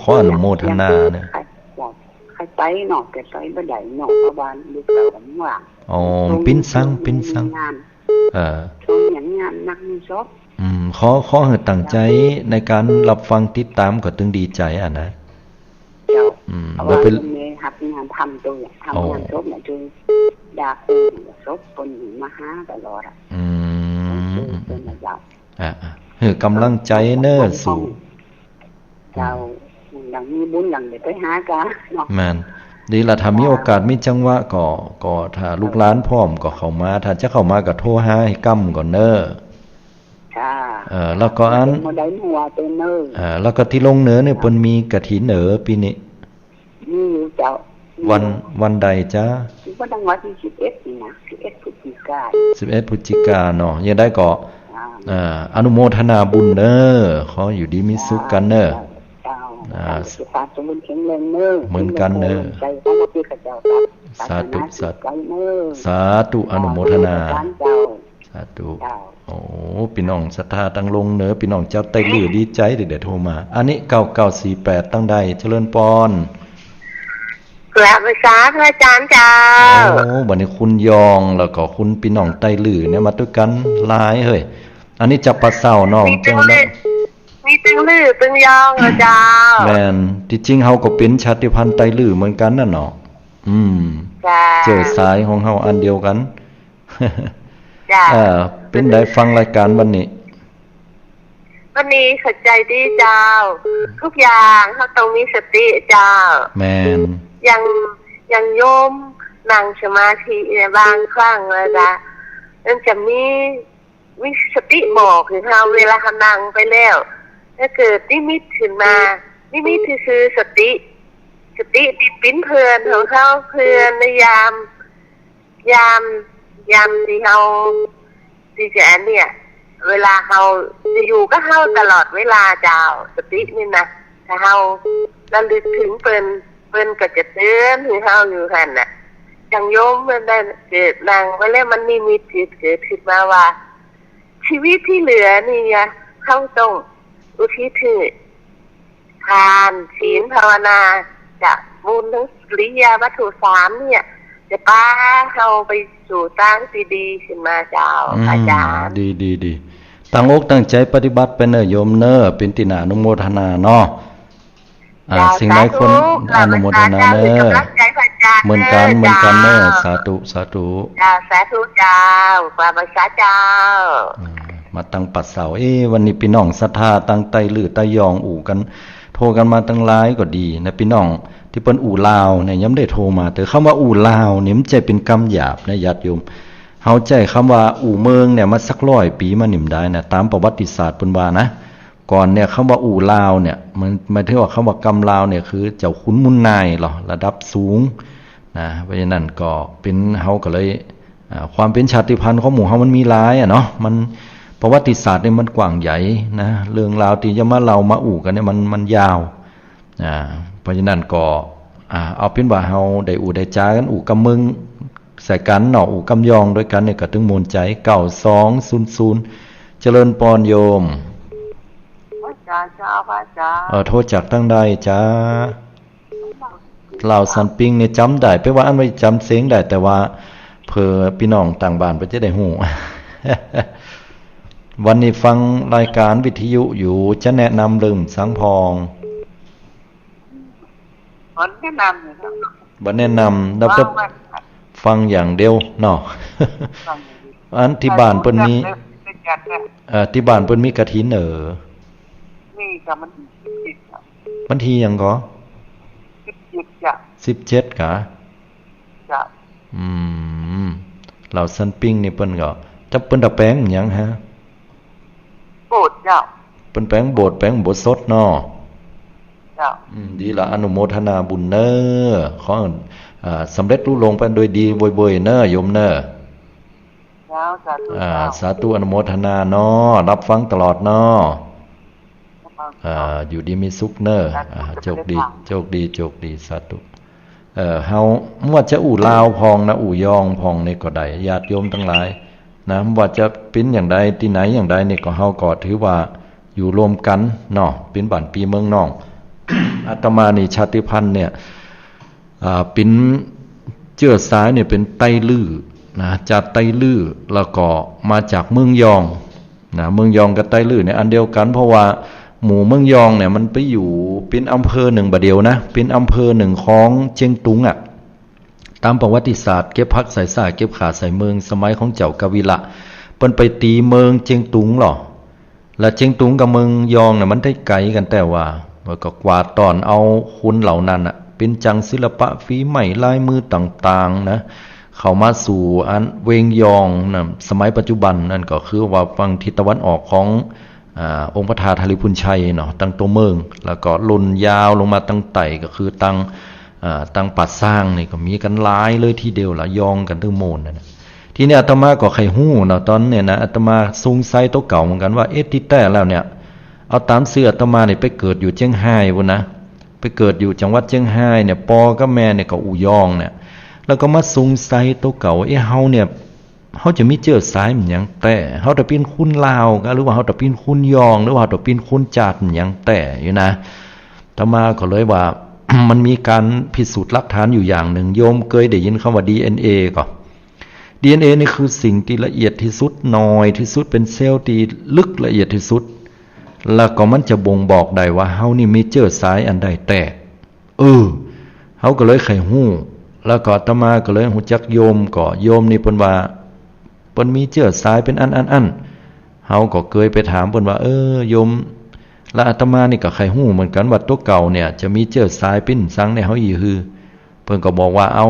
ขออนุโมทนาเน่อ ใค่ ใค่ไปเนาะ แต่ไปบ่ได้เนาะ เพราะว่าลูกเต้าบ่ว่าง อ๋อ ปิ้นสัง ปิ้นสัง งาน เออ ช่วงอย่างงานนักมีศพ อืม ขอ ขอหื้อตั้งใจ๋ในก๋านรับฟังติดต๋ามก็ตึงดีใจ๋อะนะ เจ้า อืม เพราะว่าเปิ้น เปิ้นมีฮับงานทำตวย ทำงานศพน่ะ ตวยดาเปิ้นศพ เปิ้นมาหาตลอดอะ อืม เปิ้นน่ะเจ้า อ่า อ่า หื้อก๋ำลังใจ๋เน่อ สู้ เจ้า หลังมีบุญหลังได้ไปหากั๋นเนาะ แม่น ดีละ ถ้ามีโอกาสมีจังหวะก็ ก็ถ้าลูกหลานพร้อมก็เข้ามา ถ้าจะเข้ามาก็โทรหาหื้อกำก่อนเน่อ ค่ะ เออ แล้วก็อัน บ่ได้หัวเปิ้นเน่อ เออ แล้วก็ตี้ลงเหนือเนี่ยเปิ้นมีกฐินเอ๋อ ปี๋นี้ มีอยู่เจ้า วัน วันใดจ๊ะ วันอังคารตี้สิบเอ็ดนี่นะ สิบเอ็ดพฤศจิกา สิบเอ็ดพฤศจิกาเนาะ ยังไงก็ อ่า เอ่อ อนุโมทนาบุญเน่อ ขออยู่ดีมีสุขกั๋นเน่อ เจ้า อ่า สุขภาพสมบูรณ์แข็งแรงเน่อ เหมือนกั๋นเน่อ ใจของพระพุทธเจ้า สาธุ สาธุ สาธุ อนุโมทนา เจ้า สาธุ เจ้า โอ้ ปี้น้องศรัทธาตังลงเหนือ ปี้น้องจาวใต้ลื้อดีใจ๋ตี้ได้โทรมา อันนี้ เก้าเก้าสี่แปด ตังใด เจริญปอน กราบไหว้สาพระอาจ๋ารย์เจ้า โอ้ บัดนี้คุณยอง แล้วก็คุณปี้น้องใต้ลื้อเนี่ยมาตวยกั๋นหลายเฮ้ย อันนี้จากป่าเศร้าเนาะ มีตัง เจ้าเนาะ มีตังลื้อตังยองเหรอเจ้า แม่น ตี้จริงเฮาก็เป๋นชาติพันธุ์ใต้ลื้อเหมือนกั๋นน่ะเนาะ อืม เจ้า เจื้อสายของเฮาอันเดียวกั๋น เจ้า เออ เป๋นใดฟังรายก๋านวันนี้ วันนี้เข้าใจ๋ดีเจ้า ทุกอย่างเฮาต้องมีสติเจ้า แม่น อย่าง อย่างโยมนั่งสมาธิเนี่ย บางครั้งแล้วก็มันจะมี มีสติบอกหื้อเฮา เวลาเฮานั่งไปแล้ว ถ้าเกิดนิมิตขึ้นมา นิมิตคือ คือสติ สติตี้ปิ้นเปิ้นของเฮา เปิ้นในยาม ยาม ยามตี้เฮา ตี้จะอันเนี่ย เวลาเฮาจะอยู่กับเฮาตลอดเวลาเจ้า สตินี่นะ ถ้าเฮาระลึกถึงเปิ้น เปิ้นก็จะเตือนหื้อเฮาอยู่หั้นน่ะ อย่างโยมมันได้เกิดนั่งไปแล้วมันนิมิตจิตเกิดขึ้นมาว่า ชีวิตตี้เหลือนี่นะ เฮาต้องอุทิศหื้อ ทาน ศีล ภาวนา จะบุญทั้งกิริยาวัตถุสามเนี่ย จะปาเฮาไปสู่ตางตี้ดีขึ้นมาเจ้า อืม อาจ๋ารย์ ดี ดี ดี ตั้งอกตั้งใจ๋ปฏิบัติไปเน่อโยมเน่อ เป๋นตี้น่าอนุโมทนาเนาะ อ่า เจ้า สิ่งใดควร สาธุ อนุโมทนาเน่อ เป๋นก๋ำลังใจ๋พระอาจ๋ารย์ เหมือนกั๋น เน่อ เหมือนกั๋นเน่อ เจ้า สาธุ สาธุ เจ้า สาธุเจ้า ขอบคุณเจ้า อ่า มาตังป่าเศร้า เอ๊ะ วันนี้ปี้น้องศรัทธาตังใต้ลื้อใต้ยองอู้กั๋น โทรกั๋นมาตังหลายก็ดีนะ ปี้น้องตี้เปิ้นอู้ลาวเนี่ยยังบ่ได้โทรมา แต่กำว่าอู้ลาวเนี่ยมันบ่ใจ้เป๋นกำหยาบนะญาติโยม เฮาใจ้กำว่าอู้เมืองเนี่ยมาสักร้อยปี๋มานี่บ่ดายนะ ต๋ามประวัติศาสตร์เปิ้นว่านะ ก่อนเนี่ยกำว่าอู่ลาวเนี่ย มันหมายถึงว่ากำว่ากำลาวเนี่ยคือเจ้าขุนมูลนายเหรอ ระดับสูงนะ เพราะฉะนั้นก็เป๋น เฮาก็เลย อ่า ความเป๋นชาติพันธุ์ของหมู่เฮามันมีหลายอะเนาะ มัน ประวัติศาสตร์นี่มันกว้างใหญ่นะ เรื่องราวตี้จะมาเล่ามาอู้กั๋นนี่มัน มันยาว อ่า เพราะฉะนั้นก็ อ่า เอาเป๋นว่าเฮาได้อู้ได้จ๋ากั๋น อู้กำเมิงใส่กั๋นเนาะ อู้กำยองตวยกั๋นนี่ก็ตึงม่วนใจ๋ เก้าสองศูนย์ศูนย์ เจริญปอนโยม พระอาจ๋ารย์เจ้า พระอาจ๋ารย์ เอ่อ โทรจากตางใดจ๊ะ ลาวสันปิงนี่จ๋ำได้ แปลว่าอันว่าจ๋ำเสียงได้ แต่ว่าเผื่อปี้น้องตางบ้านเปิ้นจะได้ฮู้ วันนี้ฟังรายการวิทยุอยู่ จะแนะนำเรื่องสังพ่อง บ่แนะนำเลยครับ บ่แนะนำ แล้วก็ ฟังมัน ฟังอย่างเดียวเนาะ ฟังอย่างเดียว อันตี้บ้านเปิ้นมี ฟังอย่างเดียว เอ่อ ตี้บ้านเปิ้นมีกฐินเอ่อ มีครับ วันตี้สิบเจ็ดครับ วันตี้หยังก่อ สิบเจ็ดจ้ะ สิบเจ็ดกา จ้ะ อืม ลาวสันปิงนี่เปิ้นก็ จะเปิ้นตะแปงหยังฮะ โบสถ์เจ้า เปิ้นแปงโบสถ์ แปงอุโบสถเนาะ เจ้า อืม ดีละ อนุโมทนาบุญเน่อ ขอ อ่า สำเร็จลุล่วงไปโดยดีเว่ยๆ เน่อ โยมเน่อ เจ้า สาธุ อ่า เจ้า สาธุ อนุโมทนาเนาะ รับฟังตลอดเนาะ ครับ อ่า อยู่ดีมีสุขเน่อ สาธุ อ่า โจคดี เจ้า โจคดี โจคดี สาธุ เอ่อ เฮา บ่ว่าจะอู้ลาวพ่องนะ อู้ยองพ่องนี่ก็ได้ ญาติโยมตังหลายนะ บ่ว่าจะเป๋นอย่างใด ตี้ไหนอย่างใดนี่ก็ เฮาก็ถือว่าอยู่ร่วมกั๋นเนาะ เป๋นบ้านปี้เมืองน้อง อาตมานี่ชาติพันธุ์เนี่ย อ่า เป๋นเจื้อสายเนี่ยเป๋นไตลื้อนะ จาติไตลื้อ แล้วก็มาจากเมืองยองนะ เมืองยองกับไตลื้อเนี่ยอันเดียวกั๋น เพราะว่าหมู่เมืองยองเนี่ยมันไปอยู่เป๋นอำเภอนึ่งบ่าเดี่ยวนะ เป๋นอำเภอนึ่งของเจียงตุงอะ ต๋ามประวัติศาสตร์ เก็บผักใส่ซ้าย เก็บข่าใส่เมิง สมัยของเจ้ากาวิละ เปิ้นไปตี๋เมิงเจียงตุงลอ และเจียงตุงกับเมืองยองเนี่ยมันได้ไก๋กั๋นแต๊ว่า มันก็กวาดต้อนเอาคนเหล่านั้นน่ะ เป๋นจังศิลปะฝีไม้ลายมือต่างๆ นะ เข้ามาสู่อันเวียงยองนะ สมัยปัจจุบันนั่นก็คือว่าฝั่งทิศตะวันออกของ อ่า องค์พระธาตุหริภุญชัยเนาะ ตังตั๋วเมือง แล้วก็ล่นยาวลงมาตังใต้ก็คือตัง อ่า ตังป่าซางนี่ก็มีกั๋นหลายเลยทีเดียวละ ยองกั๋นตึงหมู่นั่นน่ะ ทีนี้อาตมาก็ใค่ฮู้เนาะ ต๋อนเนี่ยนะ อาตมาสุงสัยตั๋วเก่าเหมือนกั๋นว่า เอ๊ะ ตี้แต๊แล้วเนี่ย เอาต๋ามซื่ออาตมาเนี่ยไปเกิดอยู่เจียงฮายปู้นนะ ไปเกิดอยู่จังหวัดเจียงฮายเนี่ย ปอกับแม่เนี่ยก็อู้ยองเนี่ย แล้วก็มาสุงสัยตั๋วเก่า เอ๊ะ เฮาเนี่ย เฮาจะมีเจื้อสายมันหยังแต๊ เฮาจะเป๋นคนลาวกา หรือว่าเฮาจะเป๋นคนยอง หรือว่าเฮาจะเป๋นคนจาติมันหยังแต๊อยู่นะ อาตมาก็เลยว่า มันมีก๋านพิสูจน์หลักฐานอยู่อย่างนึ่ง โยมเกยได้ยินกำว่า ดีเอ็นเอ ก่อ ดีเอ็นเอ นี่คือสิ่งตี้ละเอียดตี้สุด น้อยตี้สุด เป๋นเซลล์ตี้ลึกละเอียดตี้สุด แล้วก็มันจะบ่งบอกได้ว่าเฮานี่มีเจื้อสายอันใดแต๊ เออ เฮาก็เลยใค่ฮู้ แล้วก็อาตมาก็เลยฮู้จักโยม ก็โยมนี่เปิ้นว่า เปิ้นมีเจื้อสายเป๋นอันอันอัน เฮาก็เกยไปถามเปิ้นว่า เออ โยม และอาตมานี่ก็ใค่ฮู้เหมือนกั๋นว่าตั๋วเก่าเนี่ยจะมีเจื้อสายเป๋นสังในเฮาอี้ฮือ เปิ้นก็บอกว่าเอา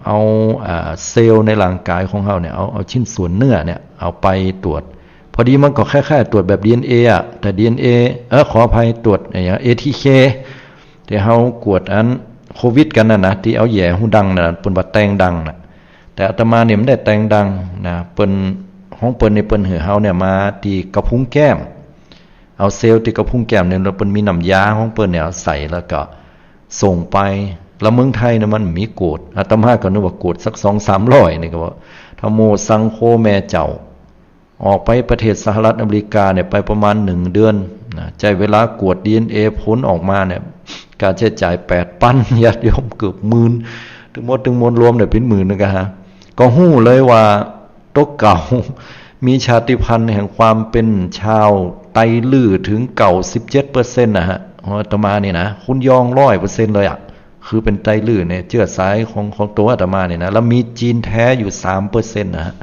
เอา อ่า เซลล์ในร่างก๋ายของเฮาเนี่ย เอา เอาชิ้นส่วนเนื้อเนี่ย เอาไปตรวจ พอดีมันก็คล้ายๆ ตรวจแบบ ดีเอ็นเอ อะ แต่ ดีเอ็นเอ เออ ขออภัย ตรวจอะหยัง เอทีเค ตี้เฮากวดอันโควิดกั๋นน่ะนะ ตี้เอาแหย่ฮูดังน่ะ เปิ้นว่าแต่งดังน่ะ แต่อาตมาเนี่ยบ่ได้แต่งดังนะ เปิ้น ของเปิ้นนี่เปิ้นหื้อเฮาเนี่ยมาตี้กระพุ้งแก้ม เอาเซลล์ตี้กระพุ้งแก้มเนี่ย แล้วเปิ้นมีน้ำยาของเปิ้นเนี่ยเอาใส่แล้วก็ส่งไป แล้วเมืองไทยเนี่ยมันมีโกด อาตมาก็นึกว่าโกดสักสองสามร้อยนี่ก็ว่า ธัมโม สังโฆ แม่เจ้า ออกไปประเทศสหรัฐอเมริกาเนี่ยไปประมาณหนึ่งเดือนนะ ใจ๊เวลากวด ดีเอ็นเอ ผลออกมาเนี่ย ค่าใจ๊จ่ายแปดปัน ญาติโยม เกือบหมื่น ตึงหมดตึงมวลรวมเนี่ยเป๋นหมื่นนึงกาฮะ ก็ฮู้เลยว่าตั๋วเก่ามีชาติพันธุ์แห่งความเป๋นชาวไตลื้อถึงเก้าสิบเจ็ดเปอร์เซ็นต์ นะฮะ ของอาตมานี่นะ คนยองร้อยเปอร์เซ็นต์เลยอะ คือเป๋นไตลื้อเนี่ย เจื้อสายของ ของตั๋วอาตมานี่นะ แล้วมีจีนแท้อยู่สามเปอร์เซ็นต์ นะฮะ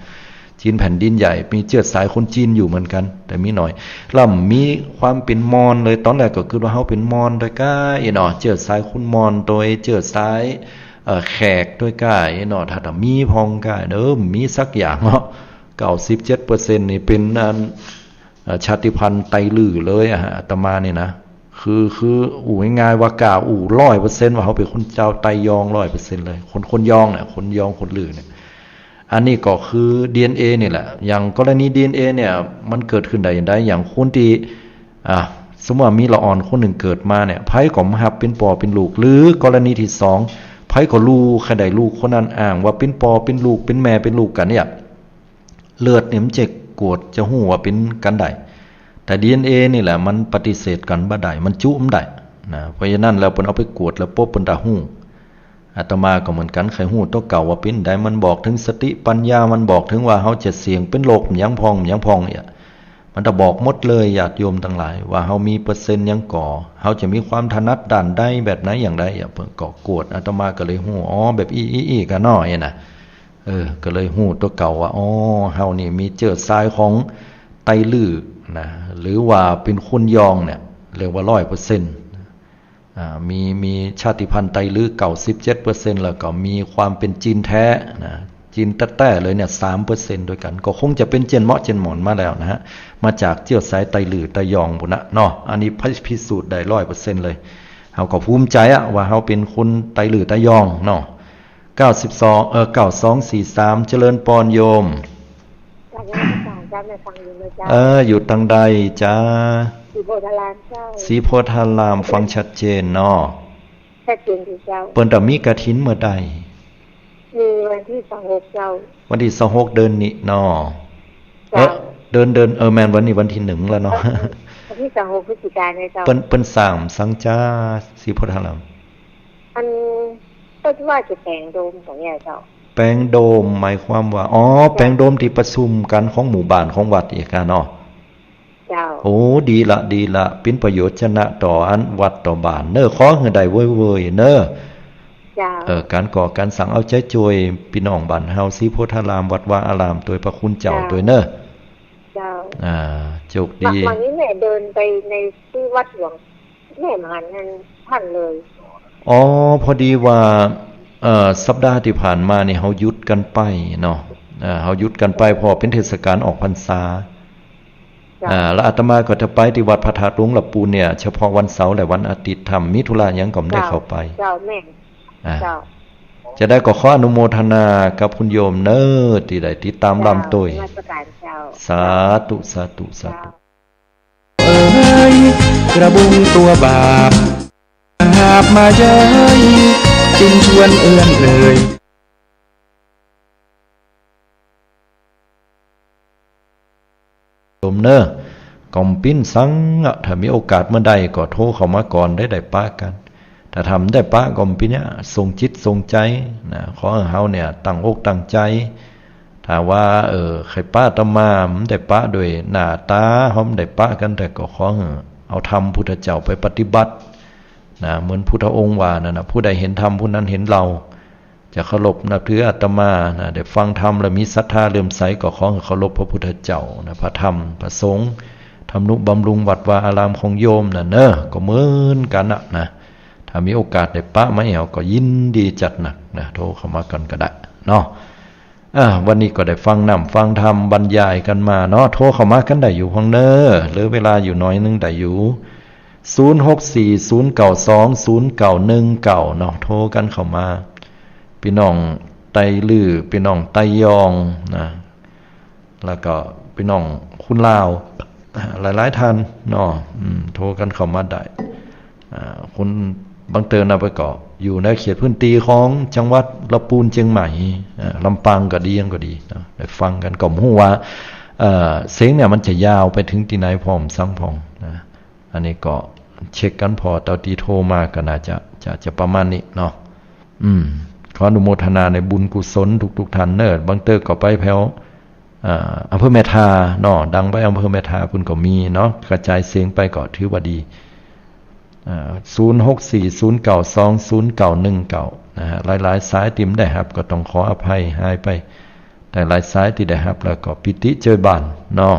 จีนแผ่นดินใหญ่ มีเจื้อสายคนจีนอยู่เหมือนกั๋น แต่มีน้อย แล้วมีความเป๋นมอญเลย ต๋อนแรกก็กึ๊ดว่าเฮาเป๋นมอญตวยก้าอี้เนาะ เจื้อสายคนมอญตวย เจื้อสาย เอ่อ แขกตวยก้าอี้เนาะ ถ้า ถ้ามีพ่องก้า เออ มีสักอย่างเนาะ เก้าสิบเจ็ดเปอร์เซ็นต์ นี่เป๋นอัน เอ่อ ชาติพันธุ์ไตลื้อเลยอะฮะ อาตมานี่นะ คือ คือ อู้ง่ายๆ ว่ากล้าอู้ร้อยเปอร์เซ็นต์ ว่าเฮาเป๋นคนจาวไตยองร้อยเปอร์เซ็นต์ เลย คน คนยองเนี่ย คนยองคนลื้อเนี่ย อันนี้ก็คือดีเอ็นเอนี่แหละ อย่างกรณีดีเอ็นเอเนี่ย มันเกิดขึ้นได้อย่างใด อย่างคนตี้ อ่ะ สมมุติว่ามีละอ่อนคนนึ่งเกิดมาเนี่ย ใผก็บ่ฮับเป๋นป้อเป๋นลูก หรือกรณีตี้สอง ใผก็ฮู้ ใค่ได้ฮู้คนนั้นอ้างว่าเป๋นป้อเป๋นลูก เป๋นแม่เป๋นลูกกั๋นเนี่ย เลือดเนี่ยมันจะกวด จะฮู้ว่าเป๋นกั๋นได้ แต่ดีเอ็นเอนี่แหละมันปฏิเสธกั๋นบ่ได้ มันจุบ่ได้นะ เพราะฉะนั้นแล้วเปิ้นเอาไปกวดแล้วปบเปิ้นตาฮู้ อาตมาก็เหมือนกั๋น ใค่ฮู้ตั๋วเก่าว่าเป๋นใด มันบอกเถิงสติปัญญา มันบอกเถิงว่าเฮาจะเสี่ยงเป๋นโรคหยังพ่อง หยังพ่องเนี่ย มันจะบอกหมดเลย ญาติโยมตังหลาย ว่าเฮามีเปอร์เซ็นต์หยังก่อ เฮาจะมีความถนัดด้านใด แบบไหนอย่างใดอะ เปิ้นก็กวด อาตมาก็เลยฮู้ อ๋อ แบบอี้อี้อี้กั๋นเนาะเนี่ยนะ เออ ก็เลยฮู้ตั๋วเก่าว่า อ๋อ เฮานี่มีเจื้อสายของไตรฤๅษณ์นะ หรือว่าเป๋นคนยองเนี่ย เรียกว่าร้อยเปอร์เซ็นต์ อ่า มี มีชาติพันธุ์ไตรฤๅษณ์เก้าสิบเจ็ดเปอร์เซ็นต์ แล้วก็มีความเป๋นจีนแต๊นะ จีนแต๊ๆ เลยเนี่ย สามเปอร์เซ็นต์ ด้วยกั๋น ก็คงจะเป๋นเจียนเมาะเจียนหมอนมาแล้วนะฮะ มาจากเจื้อสายไตรฤๅษณ์ไตรยองปู้นนะเนาะ อันนี้พิ พิสูจน์ได้ร้อยเปอร์เซ็นต์ เลย เฮาก็ภูมิใจ๋อะ ว่าเฮาเป๋นคนไตรฤๅษณ์ไตรยองเนาะ เก้าสิบสอง เอ่อ เก้าสองสี่สาม เจริญปอนโยม กราบนมัสการเจ้า แม่ฟังอยู่นะเจ้า เออ อยู่ตังใดจ๊ะ ศรีโพธารามเจ้า ศรีโพธาราม ฟังชัดเจนเนาะ ชัดเจนดีเจ้า เปิ้นจะมีกฐินเมื่อใด มีวันตี้สิบหกเจ้า วันตี้สิบหกเดือนนี้เนาะ เจ้า เออ เดือน เดือน เออ แม่น วันนี้วันตี้หนึ่งแล้วเนาะ วันตี้สิบหกพฤศจิกายนเนี่ยเจ้า เปิ้น เปิ้นสร้างสังจ๊ะ ศรีโพธาราม อัน ก็ว่าจะแป๋งโดมตรงเนี้ยเจ้า แป๋งโดมหมายความว่า อ๋อ เจ้า แป๋งโดมตี้ประชุมกั๋นของหมู่บ้านของวัดอีกอะเนาะ เจ้า โอ้ ดีละ ดีละ เป๋นประโยชน์จะนะต่ออันวัดต่อบ้านเนอะ ขอหื้อได้เว่ยๆ เนอะ เจ้า เออ ก๋านก่อก๋านสร้าง เอาใจ๋จ้วยปี้น้องบ้านเฮา ศรีโพธาราม วัดวาอาราม ตวยพระคุณเจ้า เจ้า ตวยเนอะ เจ้า อ่า โชคดี วันนี้แม่เดินไปในตี้วัดหลวง แม่บ่หันอันท่านเลย อ๋อ พอดีว่า เอ่อ สัปดาห์ตี้ผ่านมานี่เฮาหยุดกั๋นไปเนาะ อ่า เฮาหยุดกั๋นไปเพราะเป๋นเทศกาลออกพรรษา เจ้า อ่า แล้วอาตมาก็จะไปตี้วัดพระธาตุหลวงละปูนเนี่ย เฉพาะวันเสาร์และวันอาทิตย์ ถ้ามีธุระหยังก็บ่ได้เข้าไป เจ้า แม่น อ่า เจ้า จะได้ก็ขออนุโมทนากับคุณโยมเนอะ ตี้ได้ติดตาม เจ้า ลำตวย นมัสการเจ้า สาธุ สาธุ สาธุ เจ้า เอ๋ย กระบุงตั๋วบาป หาบมาเย้ย จึงชวนเอื้อนเอ่ย โยมเนอะ ก็บ่เป๋นสังอะ ถ้ามีโอกาสเมื่อใดก็โทรเข้ามาก่อน ได้ ได้ปะกั๋น ถ้าทำได้ปะก็บ่เป๋นหยัง ส่งจิตส่งใจ๋นะ ขอหื้อเฮาเนี่ยตั้งอกตั้งใจ๋ ถ้าว่า เออ ใค่ปะอาตมา บ่ได้ปะโดยหน้าต๋า เฮาบ่ได้ปะกั๋น แต่ก็ขอหื้อเอาธรรมพุทธเจ้าไปปฏิบัตินะ เหมือนพุทธองค์ว่านั่นนะ ผู้ใดเห็นธรรมผู้นั้นเห็นเรา จะเคารพนับถืออาตมานะ ได้ฟังธรรมแล้วมีศรัทธาเลื่อมใส ก็ขอหื้อเคารพพระพุทธเจ้านะ พระธรรม พระสงฆ์ ทำนุบำรุงวัดวาอารามของโยมน่ะเนอะ ก็เหมือนกั๋นน่ะนะ ถ้ามีโอกาสได้ปะมาแอ่วก็ยินดีจัดหนักนะ โทรเข้ามากั๋นก็ได้เนาะ อ่ะ วันนี้ก็ได้ฟังน้ำฟังธรรมบรรยายกั๋นมาเนาะ โทรเข้ามากั๋นได้อยู่พ่องเนอะ เหลือเวลาอยู่หน้อยนึ่งได้อยู่ ศูนย์หกสี่ศูนย์เก้าสองศูนย์เก้าหนึ่งเก้าเนาะ โทรกั๋นเข้ามา ปี้น้องไตรฤๅษณ์ ปี้น้องไตรยองนะ แล้วก็ปี้น้องคนลาว หลายๆ ท่านเนาะ อืม โทรกั๋นเข้ามาได้ อ่า คนบางเติมนะไปก็อยู่ในเขตพื้นที่ของจังหวัดละปูนเจียงใหม่ อ่า ลำปางก็ดี หยังก็ดีนะ ได้ฟังกั๋น ก็บ่ฮู้ว่า เอ่อ เสียงเนี่ยมันจะยาวไปเถิงตี้ไหนพ่องสังพ่องนะ อันนี้ก็เช็คกั๋นผ่อเต้าตี้โทรมาก็น่าจะ จะ จะประมาณนี้เนาะ อืม ขออนุโมทนาในบุญกุศลทุกๆ ท่านเนอะ บางเติมก็ไปแถว อ่า อำเภอแม่ทาเนาะ ดังไปอำเภอแม่ทาปุ้นก็มีเนาะ กระจายเสียงไปก็ถือว่าดี อ่า ศูนย์หกสี่ศูนย์เก้าสองศูนย์เก้าหนึ่งเก้านะฮะ หลายๆ สายตี้บ่ได้ฮับก็ต้องขออภัยหายไป แต่หลายสายตี้ได้ฮับแล้วก็ปีติเจิยบานเนาะ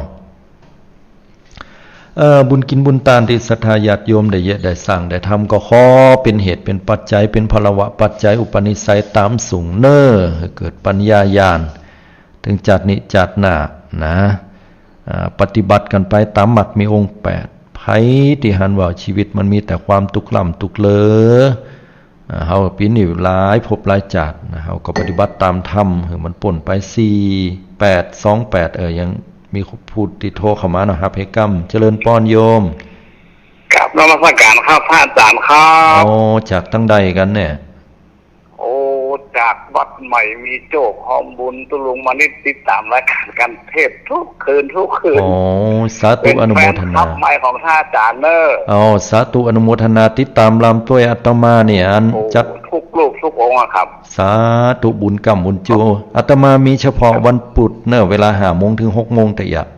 เอ่อ บุญกิ๋นบุญตานตี้ศรัทธาญาติโยมได้เยียะได้สร้างได้ทำ ก็ขอเป๋นเหตุเป๋นปัจจัย เป๋นพลวะปัจจัย อุปนิสัยต๋ามสูงเน่อ หื้อเกิดปัญญาญาณ เถิงจาตินี้จาติหน้านะ อ่า ปฏิบัติกั๋นไปต๋ามมรรคมีองค์แปด ใผตี้หันว่าชีวิตมันมีแต่ความตุ๊กข์ร่ำตุ๊กข์เรอ อ่า เฮาปี๋นอยู่หลายภพหลายจาตินะ เฮา ก็ปฏิบัติต๋ามธรรมหื้อมันป๊นไป สี่แปดสองแปด เออ ยังมีผู้ตี้โทรเข้ามาเนาะ ฮับเฮกำ เจริญปอนโยม กราบนมัสการครับพระอาจารย์ครับ อ๋อ จากตังใดกั๋นเนี่ย โอ้ จากวัดใหม่มีโชค ฮอมบุญ ตุ๊ลุงมานิด ติดต๋ามรายก๋านกั๋นเทศน์ทุกคืนทุกคืน อ๋อ สาธุ เป๋น อนุโมทนา แฟนคลับใหม่ของท่านอาจารย์เน่อ อ๋อ สาธุ อนุโมทนา ติดต๋ามลำต้วยอาตมาเนี่ย อัน โอ้ จัด ทุกรูปทุกองค์อะครับ สาธุ บุญกำบุญจู อาตมามีเฉพาะวันปุธเน่อ เวลาห้าโมงเถิงหกโมง แต่อยาก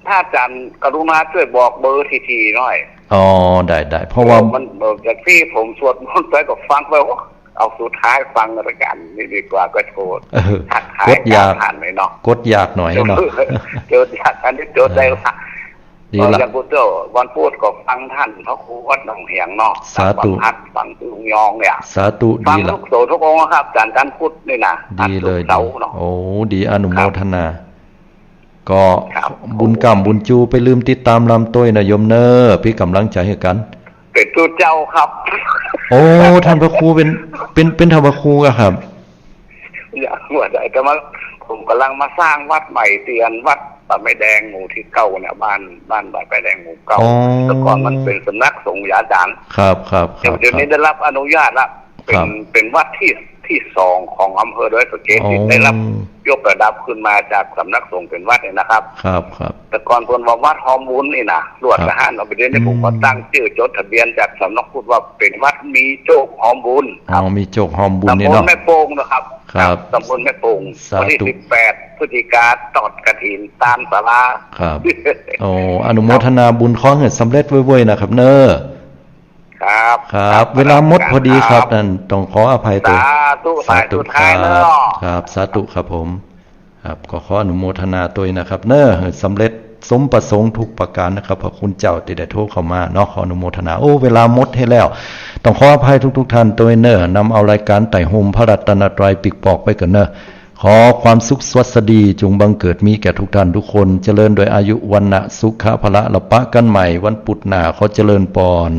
ถ้าอาจารย์กรุณาจ้วยบอกเบอร์ทีๆ หน้อย อ๋อ ได้ๆ เพราะว่า เออ มัน เออ จากตี้ผมสวดมนต์ไปก็ฟังไป โอ้ เอาสุดท้ายฟังรายก๋านนี้ดีกว่า ก็โทร เออ ทักทาย กดอยาก ผ่านไปเนาะ กดอยากหน่อยเนาะ กดอยาก อันนี้กดได้ละ ดีละ เออ อย่างพุทธเจ้า วันพุธก็ฟังท่านพระครูวัดหนองเหียงเนาะ สาธุ ฟังพัด ฟังลุงยองเนี่ย สาธุ ฟัง ดีละ ทุกโสทุกองค์ครับ อาจารย์ จันทร์พุธนี่นะ ดีเลย ทุกเสาร์เนาะ ดี โอ้ ดี อนุโมทนา ครับ ก็ ครับ บุญกำบุญจู ไปลืมติดต๋ามลำต้วยนะโยมเน่อ เป๋นก๋ำลังใจ๋หื้อกั๋น เป๋นตุ๊เจ้าครับ โอ้ ท่านพระครูเป๋น เป๋น เป๋นท่านพระครูอะครับ อย่างว่าได้ แต่มา ผมก่ำลังมาสร้างวัดใหม่เตียนวัดป่าไม้แดงหมู่ตี้เก้าเนี่ย บ้าน บ้านป่าไม้แดงหมู่เก้า อ๋อ แต่ก่อนมันเป๋นสำนักสงฆ์ยาจารย์ ครับ ครับ ครับ เดี๋ยวนี้ได้รับอนุญาตละ เป๋น ครับ เป๋นวัดตี้ ตี้สองของอำเภอดอยสะเก็ด อ๋อ ตี้ได้รับยกระดับขึ้นมาจากสำนักสงฆ์เป๋นวัดเนี่ยนะครับ ครับ ครับ แต่ก่อนเปิ้นว่าวัดฮอมบุญนี่นะ ลวด ครับ ทหารเอาไปเดี๋ยวนี้ อืม ผมก็ตั้งจื้อจดทะเบียนจากสำนักพุทธว่าเป๋นวัดมีโชคฮอมบุญครับ อ๋อ มีโชคฮอมบุญนี่เนาะ ตำบลแม่โป่งนะครับ ครับ ตำบลแม่โป่ง สาธุ วันตี้สิบแปดพฤศจิกา ตอดกฐินตานศาลา ครับ โอ้ อนุโมทนาบุญ ขอหื้อสำเร็จเว่ยๆ นะครับเน่อ ครับ ครับ ครับ เวลาหมดพอดีครับ ครับ นั่นต้องขออภัยตวย สาธุ สาธุ สายสุดท้ายเนาะ ครับ ครับ สาธุครับผม ครับ ก็ขออนุโมทนาตวยนะครับเน่อ หื้อสำเร็จสมประสงค์ทุกประก๋านนะครับ พระคุณเจ้าตี้ได้โทรเข้ามาเนาะ ขออนุโมทนา โอ้ เวลาหมดเหียแล้ว ต้องขออภัยทุกๆ ท่านตวยเน่อ นำเอารายก๋านไต่ห่มพระรัตนตรัยปิ๊กปอกไปก่อนเน่อ ขอความสุขสวัสดีจงบังเกิดมีแก่ทุกท่านทุกคน เจริญด้วยอายุวรรณะสุขะพละ ละปะกั๋นใหม่วันปุธหน้า ขอเจริญปอน